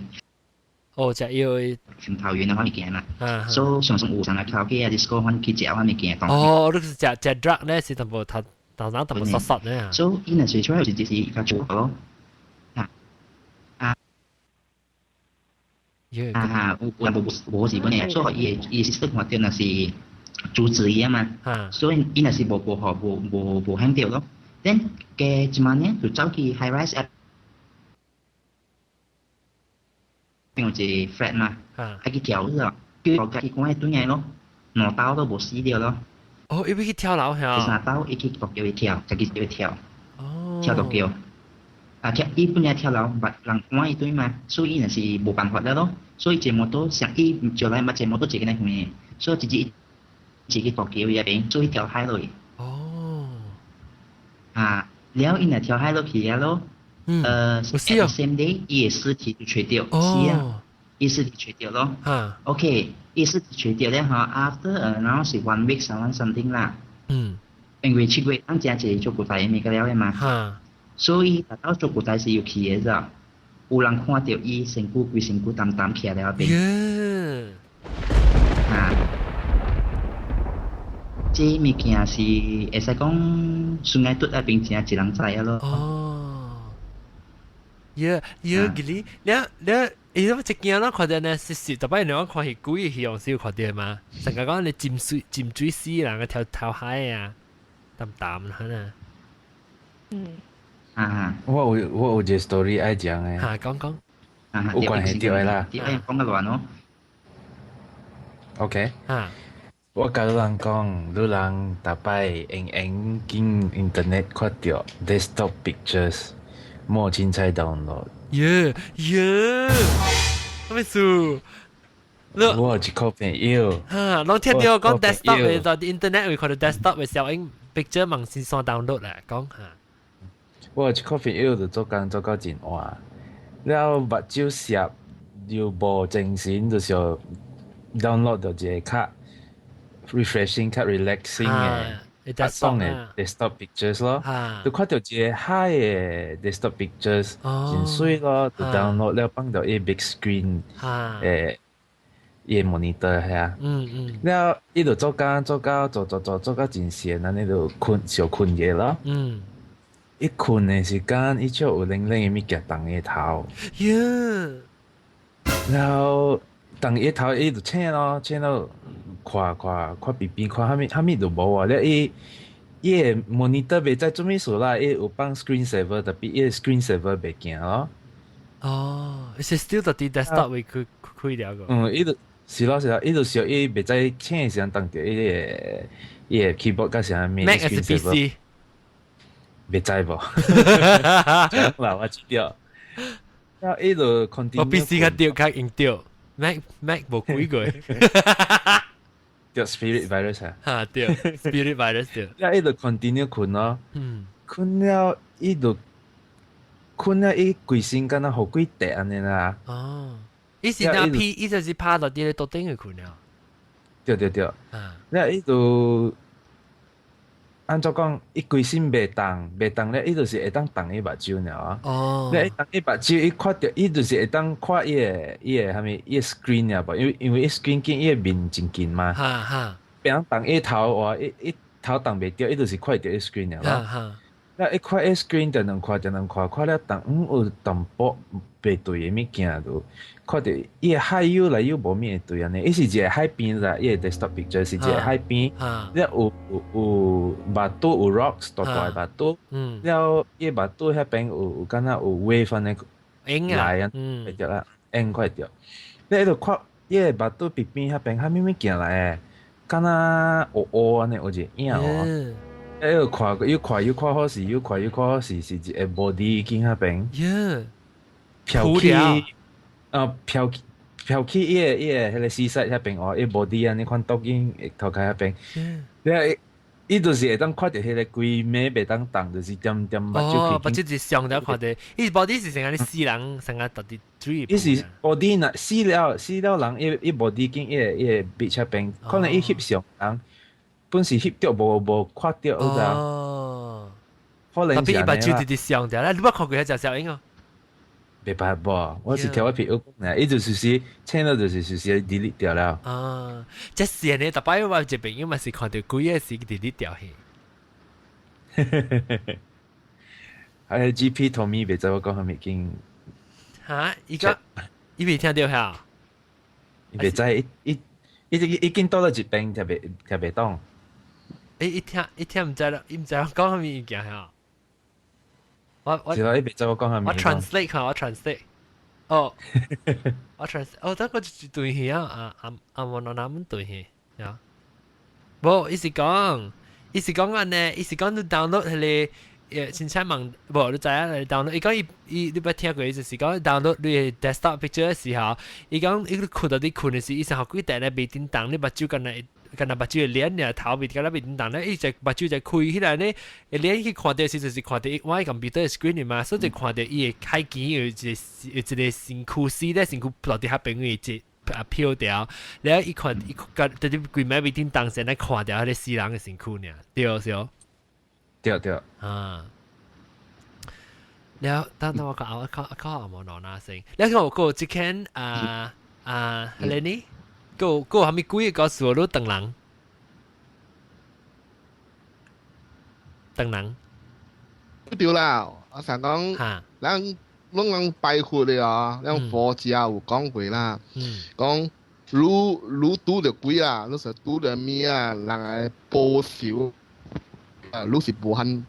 Speaker 1: 哦，食藥。
Speaker 8: 心頭丸的物件啦，所以常常有上來頭家啊，disco 反去食款物件。
Speaker 1: 哦，你是食食 drug 咧，是淡薄頭頭腦淡薄索索咧。
Speaker 8: 所以伊若是出來是較做咯。啊啊啊！有有無無是本嘅，所以伊伊是算看到若是阻止伊啊嘛。所以伊若是無無好無無無肯著咯。then 加一晚呢，就走去 high rise app。邊有一個 flat 嘛，啊去跳咗，叫我家己趕去轉來咯，兩刀都無死掉咯。
Speaker 1: 哦，伊欲去跳樓嚇？
Speaker 8: 第三刀伊去獨橋去跳，家己去跳，跳獨橋。啊跳，伊本來跳樓，捌人趕伊對嘛，所以伊若是無辦法了咯。所以這摩托上伊招來捌這摩托一個人遠，所以直接自己獨橋伊邊，所以跳海落去。
Speaker 1: 哦。
Speaker 8: 啊，了伊若跳海落去了咯。
Speaker 1: at
Speaker 8: the same day，伊的屍體就揣著，是啊，伊屍體揣著咯。OK，伊屍體揣著了吼，after 然後是 one week something 啦。因為7月咱食一個做古代的物件了的嘛。所以達到做古代是有去的咋，有人看著伊身軀規身軀澹澹徛了邊。啊，這物件是會使講 Sungai Tut 那邊真一人知啊咯。
Speaker 1: 哦。耶耶，吉利，你你，伊都一驚咯，看到呢，是是，特別你講看係鬼戲，用少看到嘛？成日講你浸水浸水死人個跳跳海啊，淡淡啦呢。
Speaker 3: 嗯。
Speaker 8: 啊。
Speaker 6: 我有一個 story 愛講的。
Speaker 1: 嚇，講講。
Speaker 6: 有關係著的啦。
Speaker 8: 講個亂哦。
Speaker 6: OK。
Speaker 1: 啊。
Speaker 6: 我共你人講，你人逐擺閒閒經 internet 看著 desktop pictures。莫凊彩 download。
Speaker 1: 耶耶，啥物事？
Speaker 6: 我有一個朋友。
Speaker 1: 哈，攏聽著講 desktop 的，就 internet 會看著 desktop 的小影 picture 網線上 download 啦，講哈。
Speaker 6: 我有一個朋友就做工做到真晚，了目睭澀又無精神，就是 download 著一個較 refreshing、較 relaxing 的。爽的 desktop pictures 咯，就看著一個海的 desktop pictures，真媠咯，就 download 了放著伊 big screen，伊 monitor 遐，了伊就做工做到做做做做到真閒，按呢就睏小睏著咯。伊睏的時間，伊就有冷冷的物件動伊頭。然後動伊頭，伊就醒咯，醒咯，看看看邊邊看啥物啥物都無啊！了伊伊的 monitor 袂知做啥物事啦，伊有放 screen saver，特別伊的 screen saver 袂行咯。
Speaker 1: 哦，是 still 到啲 desktop 會開開了個。
Speaker 6: 嗯，伊就是咯是咯，伊就是伊袂知請的時陣當著伊個 keyboard 甲啥物
Speaker 1: Mac 還是 PC？
Speaker 6: 袂知無？嗱，我知道。了伊就 continue。
Speaker 1: 我 PC 較對較用對，Mac 無幾個。
Speaker 6: 對 spirit virus 啊。
Speaker 1: 哈對，spirit virus 對。
Speaker 6: 了伊就 continue 睏咯。睏了伊就睏了伊規身敢若予鬼趯按呢啦。
Speaker 1: 哦。伊是那 P，伊就是趴到佇咧桌頂去睏了。
Speaker 6: 對對對。了伊就按怎講？伊規身袂動，袂動咧，伊就是會當動伊目睭爾啊。咧伊動伊目睭，伊看著伊就是會當看伊個啥物，伊個 screen 爾無？因為伊 screen 見伊個面真近嘛。
Speaker 1: 哈哈。
Speaker 6: 變動伊頭話，伊頭動袂著，伊就是看著伊 screen 爾咯。
Speaker 1: 哈哈。
Speaker 6: 咧伊看伊 screen 就兩看就兩看，看了動有淡薄袂對的物件就看著伊個海有來有無物會對按呢，伊是一個海邊啦，伊個 desktop picture 是一個海邊，了有目拄有 rocks 大大的目拄，了伊個目拄遐邊有敢若有 wave 按呢來啊，看著啦，影看著，你喺度看伊個目拄邊邊遐邊，啥物物件來的，敢若烏烏按呢有一個影哦。喺度看，又看又看好勢，又看又看好勢，是一個 body 經遐邊，飄去，啊飄去飄去伊個彼個 seaside 遐邊哦，伊 body 按呢款倒影會頭殼遐邊，你伊就是會當看著彼個規暝袂當動，就是點點目睭。
Speaker 1: 哦，目睭是上了看著，伊 body 是成個死人，成個特別水。
Speaker 6: 伊是 body 若死了人，伊 body 經伊個 beach 遐邊，可能伊翕相人。本是翕著無看著，有知
Speaker 1: 哦，
Speaker 6: 可能
Speaker 1: 特別伊目睭直直上掉咧，你捌看過彼隻小影哦？
Speaker 6: 袂捌無，我是聽我朋友講爾，伊就是請了就是 delete 掉了。
Speaker 1: 啊，這是呢，逐擺我一朋友嘛是看著鬼個時 delete 掉去。
Speaker 6: 哎，GP Tommy 袂知我講啥物經。
Speaker 1: 哈？伊講伊未聽著遐？
Speaker 6: 伊袂知，伊已經倒了一邊，聽袂懂。
Speaker 1: 伊聽毋知啦，伊毋知我講啥物物件遐。我
Speaker 6: 是咯，伊袂知我講啥物。
Speaker 1: 我 translate 看，我 translate。哦，我 translate，哦，等我一對去啊，啊啊啊！我哪們對去呀？無，伊是講按呢，伊是講你 download 彼個。凊彩問，無你知影你 download，伊講伊伊你捌聽過，就是講 download 你 desktop picture 的時候，伊講伊睏到你睏的時，伊先予幾塊咧袂叮當，你目睭敢若敢若目睭會臉爾頭袂敢若袂叮當咧，伊隻目睭就開起來咧，臉去看著時就是看著我的 computer screen 嘛，所以就看著伊的開機有一個身軀死咧，身軀落佇遐邊位一啊飄掉，然後伊看伊看，就是規暝袂叮當先來看著彼個死人的身軀爾，對是哦。
Speaker 6: 對對。
Speaker 1: 啊，了，等等我看，我看看有無攞哪先。了個個這間啊啊，係呢？個個係咪鬼個故事？你等人，等人。
Speaker 10: 對啦，我想講，咱攏人拜佛的啊，咱佛家有講過啦，講汝拄著鬼啊，汝是拄著物啊，人來報仇。啊，汝是無限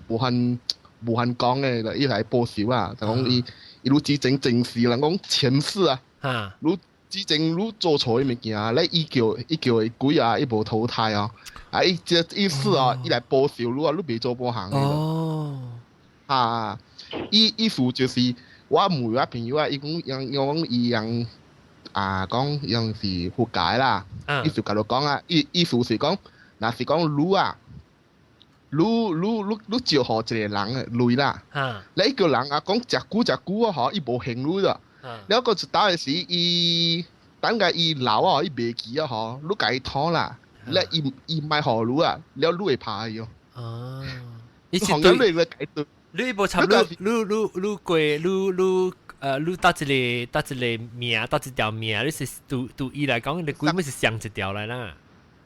Speaker 10: 講的，伊來報仇啊！就講伊汝之前前世，人講前世啊，汝之前汝做錯的物件，咧伊叫伊鬼啊，伊無投胎啊，啊伊這意思啊，伊來報仇汝啊，汝袂做無行的。
Speaker 1: 哦，
Speaker 10: 啊，意思就是我問我朋友啊，伊講樣講伊樣啊，講樣是佛教啦，意思共你講啊，意思是講，若是講汝啊。汝招予一個人的鐳啦，你叫人啊講食久食久啊，吼，伊無還汝啦。了閣一搭的時，伊等下伊老啊，伊袂記啊，吼，汝共伊討啦，了伊莫予汝啊，了汝會拍伊哦。
Speaker 1: 哦，伊是對，你無插汝汝汝過汝汝汝搭一個命，搭一條命，你是對對伊來講，你規本是上一條來啦。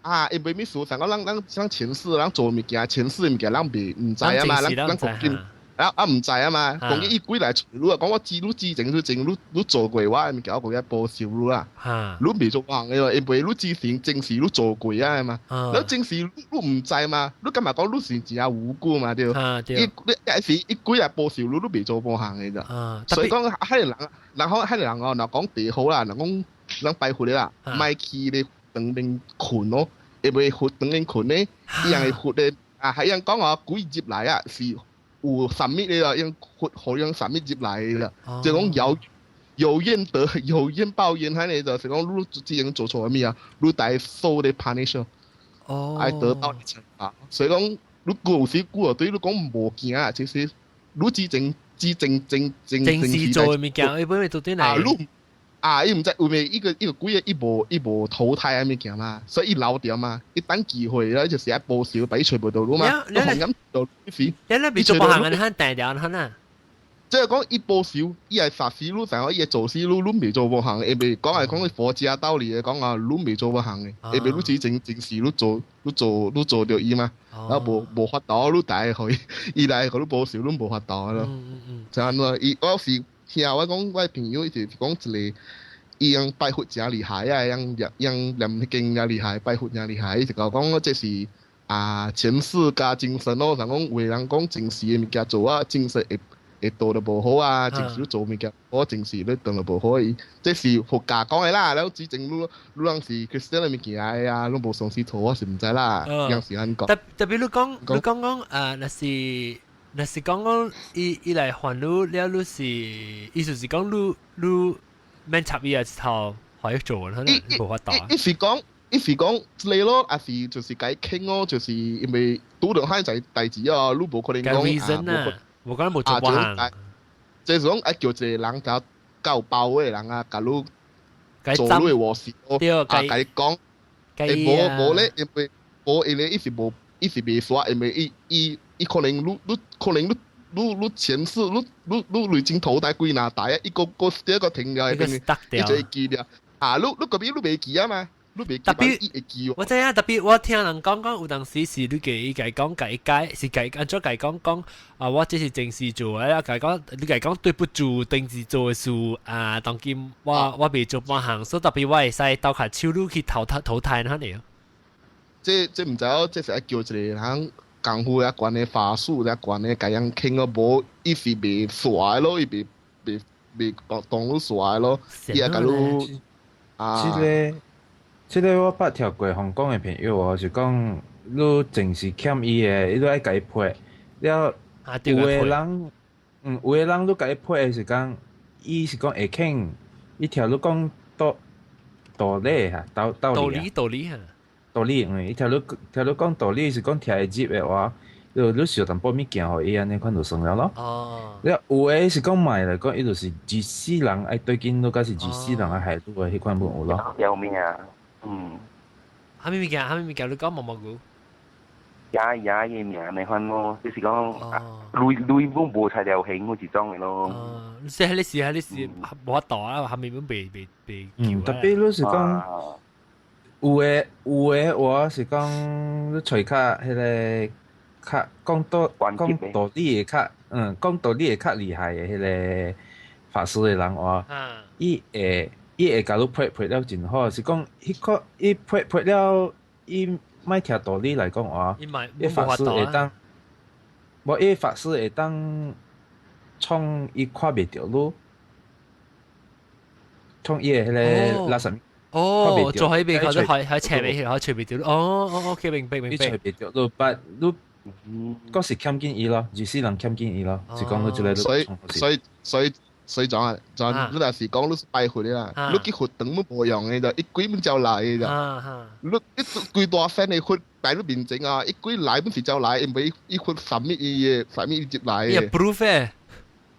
Speaker 10: 啊，因為物事，上講咱前世咱做物件，前世物件咱袂毋知啊嘛，咱咱講緊，啊啊毋知啊嘛，講伊鬼來揣你啊，講我知你之前你前你你做過我的物件，我講報仇你啦，你袂做行的，因為你之前前世你做過啊嘛，你前世你毋知嘛，你感覺講你是真無辜嘛對？伊你一時伊鬼來報仇你，你袂做無行的咋？所以講，彼个人，然後彼个人哦，若講地好啦，若講人拜佛的啦，莫去咧當面睏咯，因為佛當面睏咧，伊樣會佛的啊，係樣講哦，鬼入來啊是。有神秘的啦，用佛好用神秘入來啦，就講有冤得有冤報冤，喺你就是講你之前做錯咩啊，你得受的 punish，哦，愛得到懲罰。所以講你舊時古對你講無驚啊，其實你之前之前前前
Speaker 1: 前時做的物件，伊本來做對來。
Speaker 10: 啊，你啊，伊毋知有沒一個一個鬼伊無伊無投胎啊物件嘛，所以伊留著嘛，伊等機會咧就是愛報仇，把伊揣無到路嘛，你紅咁到時，
Speaker 1: 你那邊做無行啊？你肯定掉，你啊？
Speaker 10: 即係講伊報仇，伊會殺死你，然後伊會做死你，你袂做無行，因為講係講佛家道理的講啊，你袂做無行的，因為你之前前世你做你做你做著伊嘛，然後無無法度，你大予伊伊來予你報仇，你無法度咯。就按怎，伊我是聽我講，我朋友就是講一個。伊樣拜佛誠厲害啊，樣樣念經誠厲害，拜佛誠厲害。伊就講這是啊前世加精神咯，人講有人講前世的物件做啊，前世會會做得無好啊，前世做物件好，前世你當得無好。伊這是佛家講的啦，了之前你你人是 Christian 的物件啊，攏無相信錯，我是毋知啦。樣是按講。
Speaker 1: 特特別你講你講講啊，若是若是講講伊伊來還你了，你是意思是講你你。免插伊啊，一頭可以做，可能無法度。
Speaker 10: 伊是講，伊是講這個咯，還是就是共伊傾咯，就是因為拄著遐濟代誌啊，你無可能講
Speaker 1: 啊，無講無做無行。
Speaker 10: 就是講愛叫一個人較夠包的人啊，共你做你的禍事咯，啊，共伊講，欸，無無咧，因為無因為伊是無伊是袂煞，因為伊伊伊可能你你可能你。你你前世你你你累經投胎幾若代啊？一個個第一個停了，伊就會記了。啊，你你嗰邊你袂記啊嘛？你袂記，
Speaker 1: 特別
Speaker 10: 伊會記。
Speaker 1: 我知影，特別我聽人講講，有當時是你給伊共講，共伊解是共按怎共講講啊？我這是前世做的，啊，共講你共講對不住，頂次做的事啊，當今我我袂做半項，所以特別我會使鬥較手你去投胎投胎那裡。
Speaker 10: 這這毋知哦，這是愛叫一個人。功夫遐懸的法術遐懸的，共人傾哦，無伊是袂煞的咯，伊袂袂袂當當你煞的咯，伊也共你
Speaker 6: 啊。這个這个我捌聽過香港的朋友哦，是講你淨是欠伊的，伊都愛共伊賠了。有的人，嗯，有的人你共伊賠的是講，伊是講會肯，伊聽你講道道理哈，道道理
Speaker 1: 道理哈。
Speaker 6: 道理，嗯，伊聽你聽你講道理是講聽會入的話，你你燒淡薄物件予伊按呢款就算了咯。
Speaker 1: 哦。
Speaker 6: 了有的是講賣來講，伊就是一世人愛對緊，你敢是一世人愛害你的彼款本有咯。
Speaker 9: 有命啊，嗯。
Speaker 1: 啥物物件？啥物物件？你講毛毛菇？
Speaker 9: 也也嘅名你款咯，就是講，鐳鐳本無材料型嗰一種的咯。
Speaker 1: 哦，你是你是你是無法度啊，後面本袂袂袂。
Speaker 6: 嗯，特別你是講。有的有的話是講你揣較彼个較講道講道理會較嗯講道理會較厲害的彼个法師的人話，伊會伊會共你批批了真好，是講彼個伊批批了伊莫聽道理來講話，伊法師會當，無伊法師會當創伊看袂著你，創伊的彼个垃圾。
Speaker 1: 哦，做喺邊，佢喺喺斜尾，喺斜尾條。哦哦，OK，明白明白。
Speaker 6: 你斜尾條，你捌你，嗰時欠緊伊咯，就是人欠緊伊咯，是講你這個。
Speaker 10: 所以所以所以所以講啊，就你若是講你是拜佛的啦，你去佛堂冇無用的就，伊鬼門招來的就，你一規大山的佛擺你面前啊，伊鬼來本是招來，因為伊佛神秘伊的神秘伊入來的。
Speaker 1: 伊 proof 的。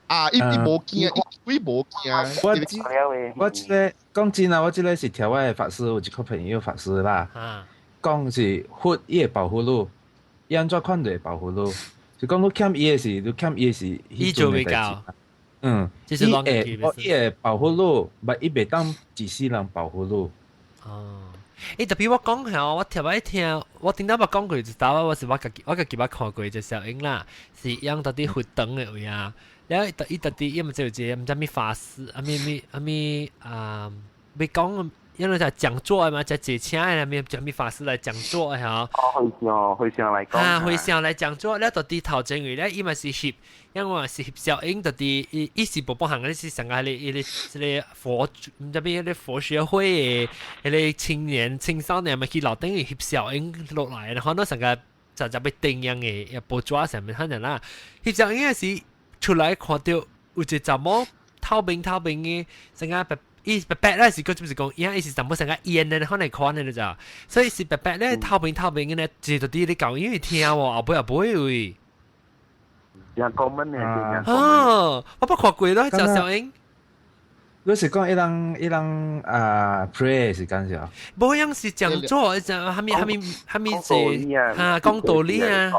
Speaker 10: 啊！伊伊無驚，伊鬼無驚。
Speaker 6: 我我這个講真啊，我這個是聽我的法師有一個朋友法師啦，講是佛伊會保護你，伊按怎款就會保護你。就講你欠伊的是，你欠伊的是，
Speaker 1: 伊做袂到。
Speaker 6: 嗯，伊會伊會保護你，但伊袂當一世人保護你。
Speaker 1: 哦。欸，特別我講下，我特別聽，我頂到捌講過一道，我是我家己捌看過一隻小影啦，是用到啲活動的位啊。然後伊特啲，伊毋知有一個毋知咩法師，啊咩咩啊咩啊，欲講，因為就講座嘛，就坐車的咩叫咩法師來講座的吼。
Speaker 9: 哦，和尚和尚來講。
Speaker 1: 啊，和尚來講座，了到底頭前位咧，伊嘛是翕，因為是翕小影，到底伊伊是無幫行，是上個迄個伊個這個佛，毋知咩迄個佛學會的，彼個青年青少年嘛去樓頂翕小影落來，然後那上個就就欲頂樣的，報紙上面看見啦，翕小影是出來看著有一個查某透明透明的，成個白。伊白白咧是個就是講，伊伊是淡薄成個煙的，可能看的咋，所以是白白咧透明透明的咧，就到底你講因為聽喎，後尾後尾位。
Speaker 9: 人講乜呢？
Speaker 1: 哦，我捌看過咯，趙小英。
Speaker 6: 你是講伊人伊人啊 pray 是講啥？
Speaker 1: 無樣是講座，就蝦米蝦米蝦米是嚇講道理啊！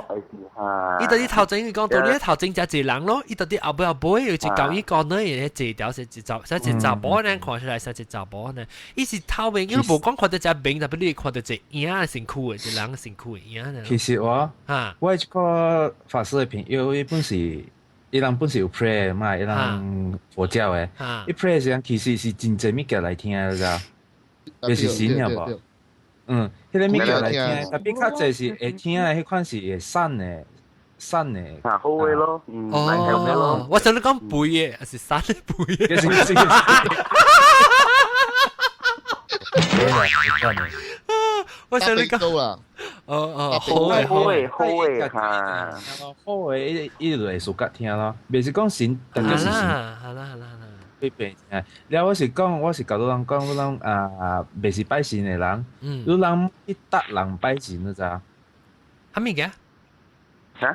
Speaker 1: 伊到底頭前講道理，頭前才一人咯。伊到底後尾後尾有一講伊講呢，伊坐條是一查，是一查某呢，看出來是一查某呢。伊是透明，因為無講看到隻面，特別你看到隻影身軀的，一人身軀的影呢。
Speaker 6: 其實我我一個法師的朋友，伊本是。伊人本是有 pray 嘛，伊人佛教的，伊 pray 時陣其實是真濟物件來聽的，知？就是神了無？嗯，彼個物件來聽，特別較濟是會聽的，彼款是會散的，散的。
Speaker 9: 啊，好的咯，嗯，
Speaker 1: 哦，我想你講背的，還是散的背的？我想你講
Speaker 10: 啦。
Speaker 1: 哦哦，好嘅，
Speaker 9: 好嘅，好嘅，嚇，
Speaker 6: 好嘅，伊伊就會自覺聽咯，袂是講神，特別是神。
Speaker 1: 好啦好啦好啦。
Speaker 6: 必備聽。了我是講，我是共你人講，你人啊，袂是拜神的人，你人去搭人拜神，你知？
Speaker 1: 啥物嘅？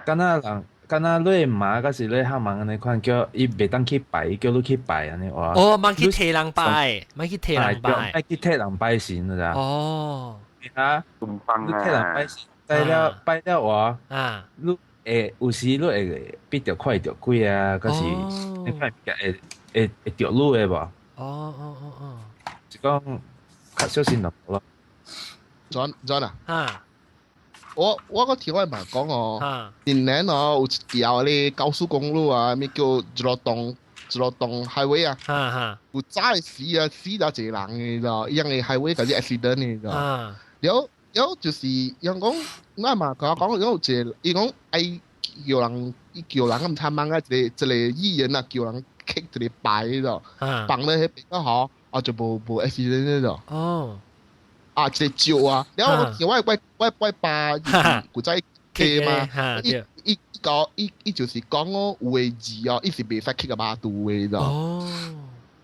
Speaker 6: 敢若人，敢若你媽，抑是你客人按呢款叫伊袂當去拜，伊叫你去拜按呢話。
Speaker 1: 哦，莫去替人拜，莫去替人拜，
Speaker 6: 莫去替人拜神，你知？
Speaker 1: 哦。
Speaker 6: 啊！你替人拜神，拜了拜了話，
Speaker 1: 啊，
Speaker 6: 你會有時你會變著看著鬼啊，抑是你看物件會會會著你的無？
Speaker 1: 哦哦哦哦，
Speaker 6: 就講較小心就好咯。
Speaker 10: John John 啊，
Speaker 1: 啊，
Speaker 10: 我個聽我媽講哦，近年哦有一條咧高速公路啊，咩叫一路東 highway 啊，有早會死啊死咗一個人的，你知道？伊樣的 highway 就是 accident 你知道？了了就是人講，我嘛共我講，有一個伊講愛叫人，伊叫人咁慘啊！一個一個議員啊，叫人磕一個牌咯，放咧彼邊個吼，啊就無無 accident 咯。
Speaker 1: 哦，
Speaker 10: 啊一個石啊，了我我我我爸古早磕嘛，伊伊講伊伊就是講哦，有的字哦，伊是袂使磕個肉肚的，你知道？
Speaker 1: 哦。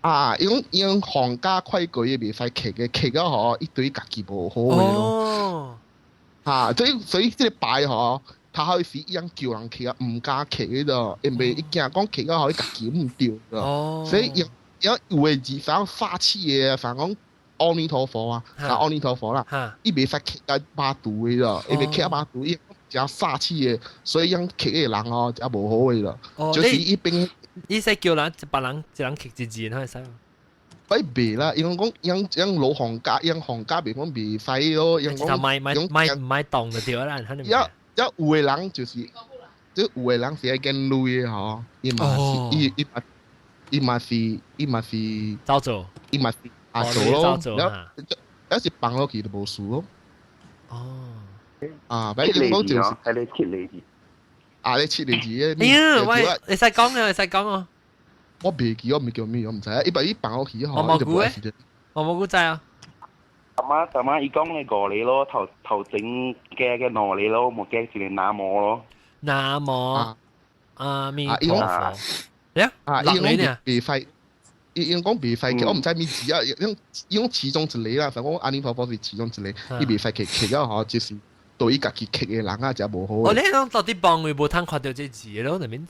Speaker 10: 啊，伊講伊講皇家規矩伊袂使磕的，磕了吼，伊對伊家己無好的咯。啊，所以所以這個牌吼，頭開始伊樣叫人磕啊，毋敢磕的咯，因為伊驚講磕了吼，伊家己毋對咯。所以伊伊有的字反正發氣的，反正講阿彌陀佛啊，啊阿彌陀佛啦，伊袂使磕到肉肚的咯，伊袂磕肉肚，伊誠煞氣的，所以樣磕的人哦，誠無好的咯。就是伊邊。
Speaker 1: 伊使叫人一別人一人磕一字，哪會使？
Speaker 10: 喂，袂啦，伊講講樣樣老行家，樣行家袂講袂使咯，樣講
Speaker 1: 買買買買當就對啦，肯定。
Speaker 10: 一一有的人就是，即有的人是愛見鐳的吼，伊嘛是伊伊嘛伊嘛是伊嘛是
Speaker 1: 走做，
Speaker 10: 伊嘛是啊做咯，然後一是放落去就無事咯。
Speaker 1: 哦，
Speaker 10: 啊，反正講就是
Speaker 9: 係你切你字。
Speaker 10: 啊！你切你字嘅。
Speaker 1: 哎呀，喂，你使講啊，你使講哦。
Speaker 10: 我袂記，我毋叫咩，我毋知啊。伊把伊放落去吼，
Speaker 1: 黃毛菇咧？黃毛菇知啊。
Speaker 9: 阿媽阿媽，伊講你五個咯，頭頭整加嘅兩個咯，無加一個南無咯。
Speaker 1: 南無阿彌陀佛。
Speaker 10: 啊！伊講袂使，伊伊講袂使，我毋知咩字啊。伊伊講其中一個啦，反正講阿彌陀佛是其中一個，伊袂使磕磕了吼，就是。對伊家己磕的人啊，誠無好。
Speaker 1: 哦，你講到底幫佢無通看到這字咯，那邊？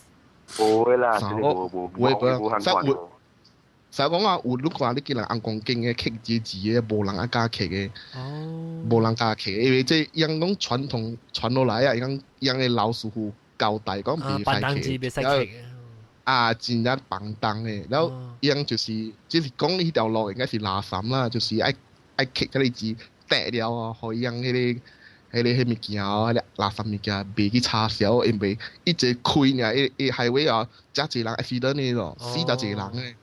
Speaker 9: 無啦，無無無無通看到。
Speaker 10: 實講啊，有你看你見人紅光景的刻這字的，無人愛敢刻的。
Speaker 1: 哦。
Speaker 10: 無人敢刻，因為這樣講傳統傳落來啊，樣樣的老師傅交代講袂使
Speaker 1: 刻。袂使刻。
Speaker 10: 啊，真正放蕩的，然後樣就是，就是講彼條路應該是垃圾啦，就是愛愛刻這個字。掟了哦，予伊樣彼個物件哦，彼個垃圾物件袂去插銷，因為一直開爾，伊伊 highway 哦，真濟人 accident 的咯，死真濟人的，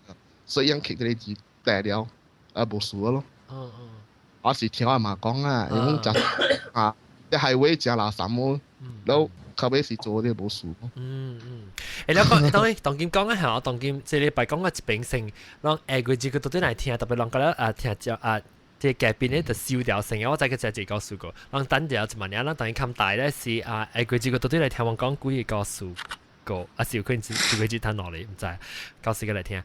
Speaker 10: 所以樣騎這個字掟了，啊無事咯。我是聽我阿媽講啊，因為真啊，啲 highway 真垃圾麼，然後後尾是做啲無事。
Speaker 1: 嗯嗯，你講當當今講嘅係我當今這禮拜講嘅一邊性，讓下個這個到底來聽，特別人覺得啊聽就啊。這個隔壁咧就燒掉成，我知佢就這個故事過。人等住一萬年，咱當伊看大咧是啊，下個這個到底來聽我講幾個故事過，啊是有可能是幾個字攤落嚟，毋知，到時個來聽。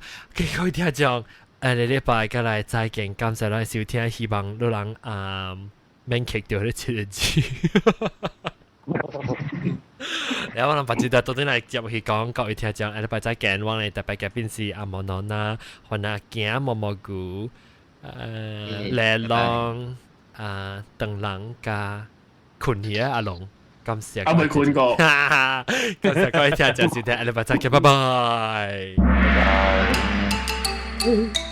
Speaker 1: 各位聽眾，下禮拜過來再見，感謝咱收聽，希望你人啊免吸著彼七個字。然後我諗把這到底來接去講，各位聽眾，下禮拜再見，我哋特別嘉賓是阿莫諾娜，歡阿驚毛毛菇。麗浪啊，鄧人加困去啊，阿龍，感謝。
Speaker 7: 阿未困過。
Speaker 1: 感謝各位聽眾收聽，下禮拜再見，拜拜。
Speaker 10: 拜拜。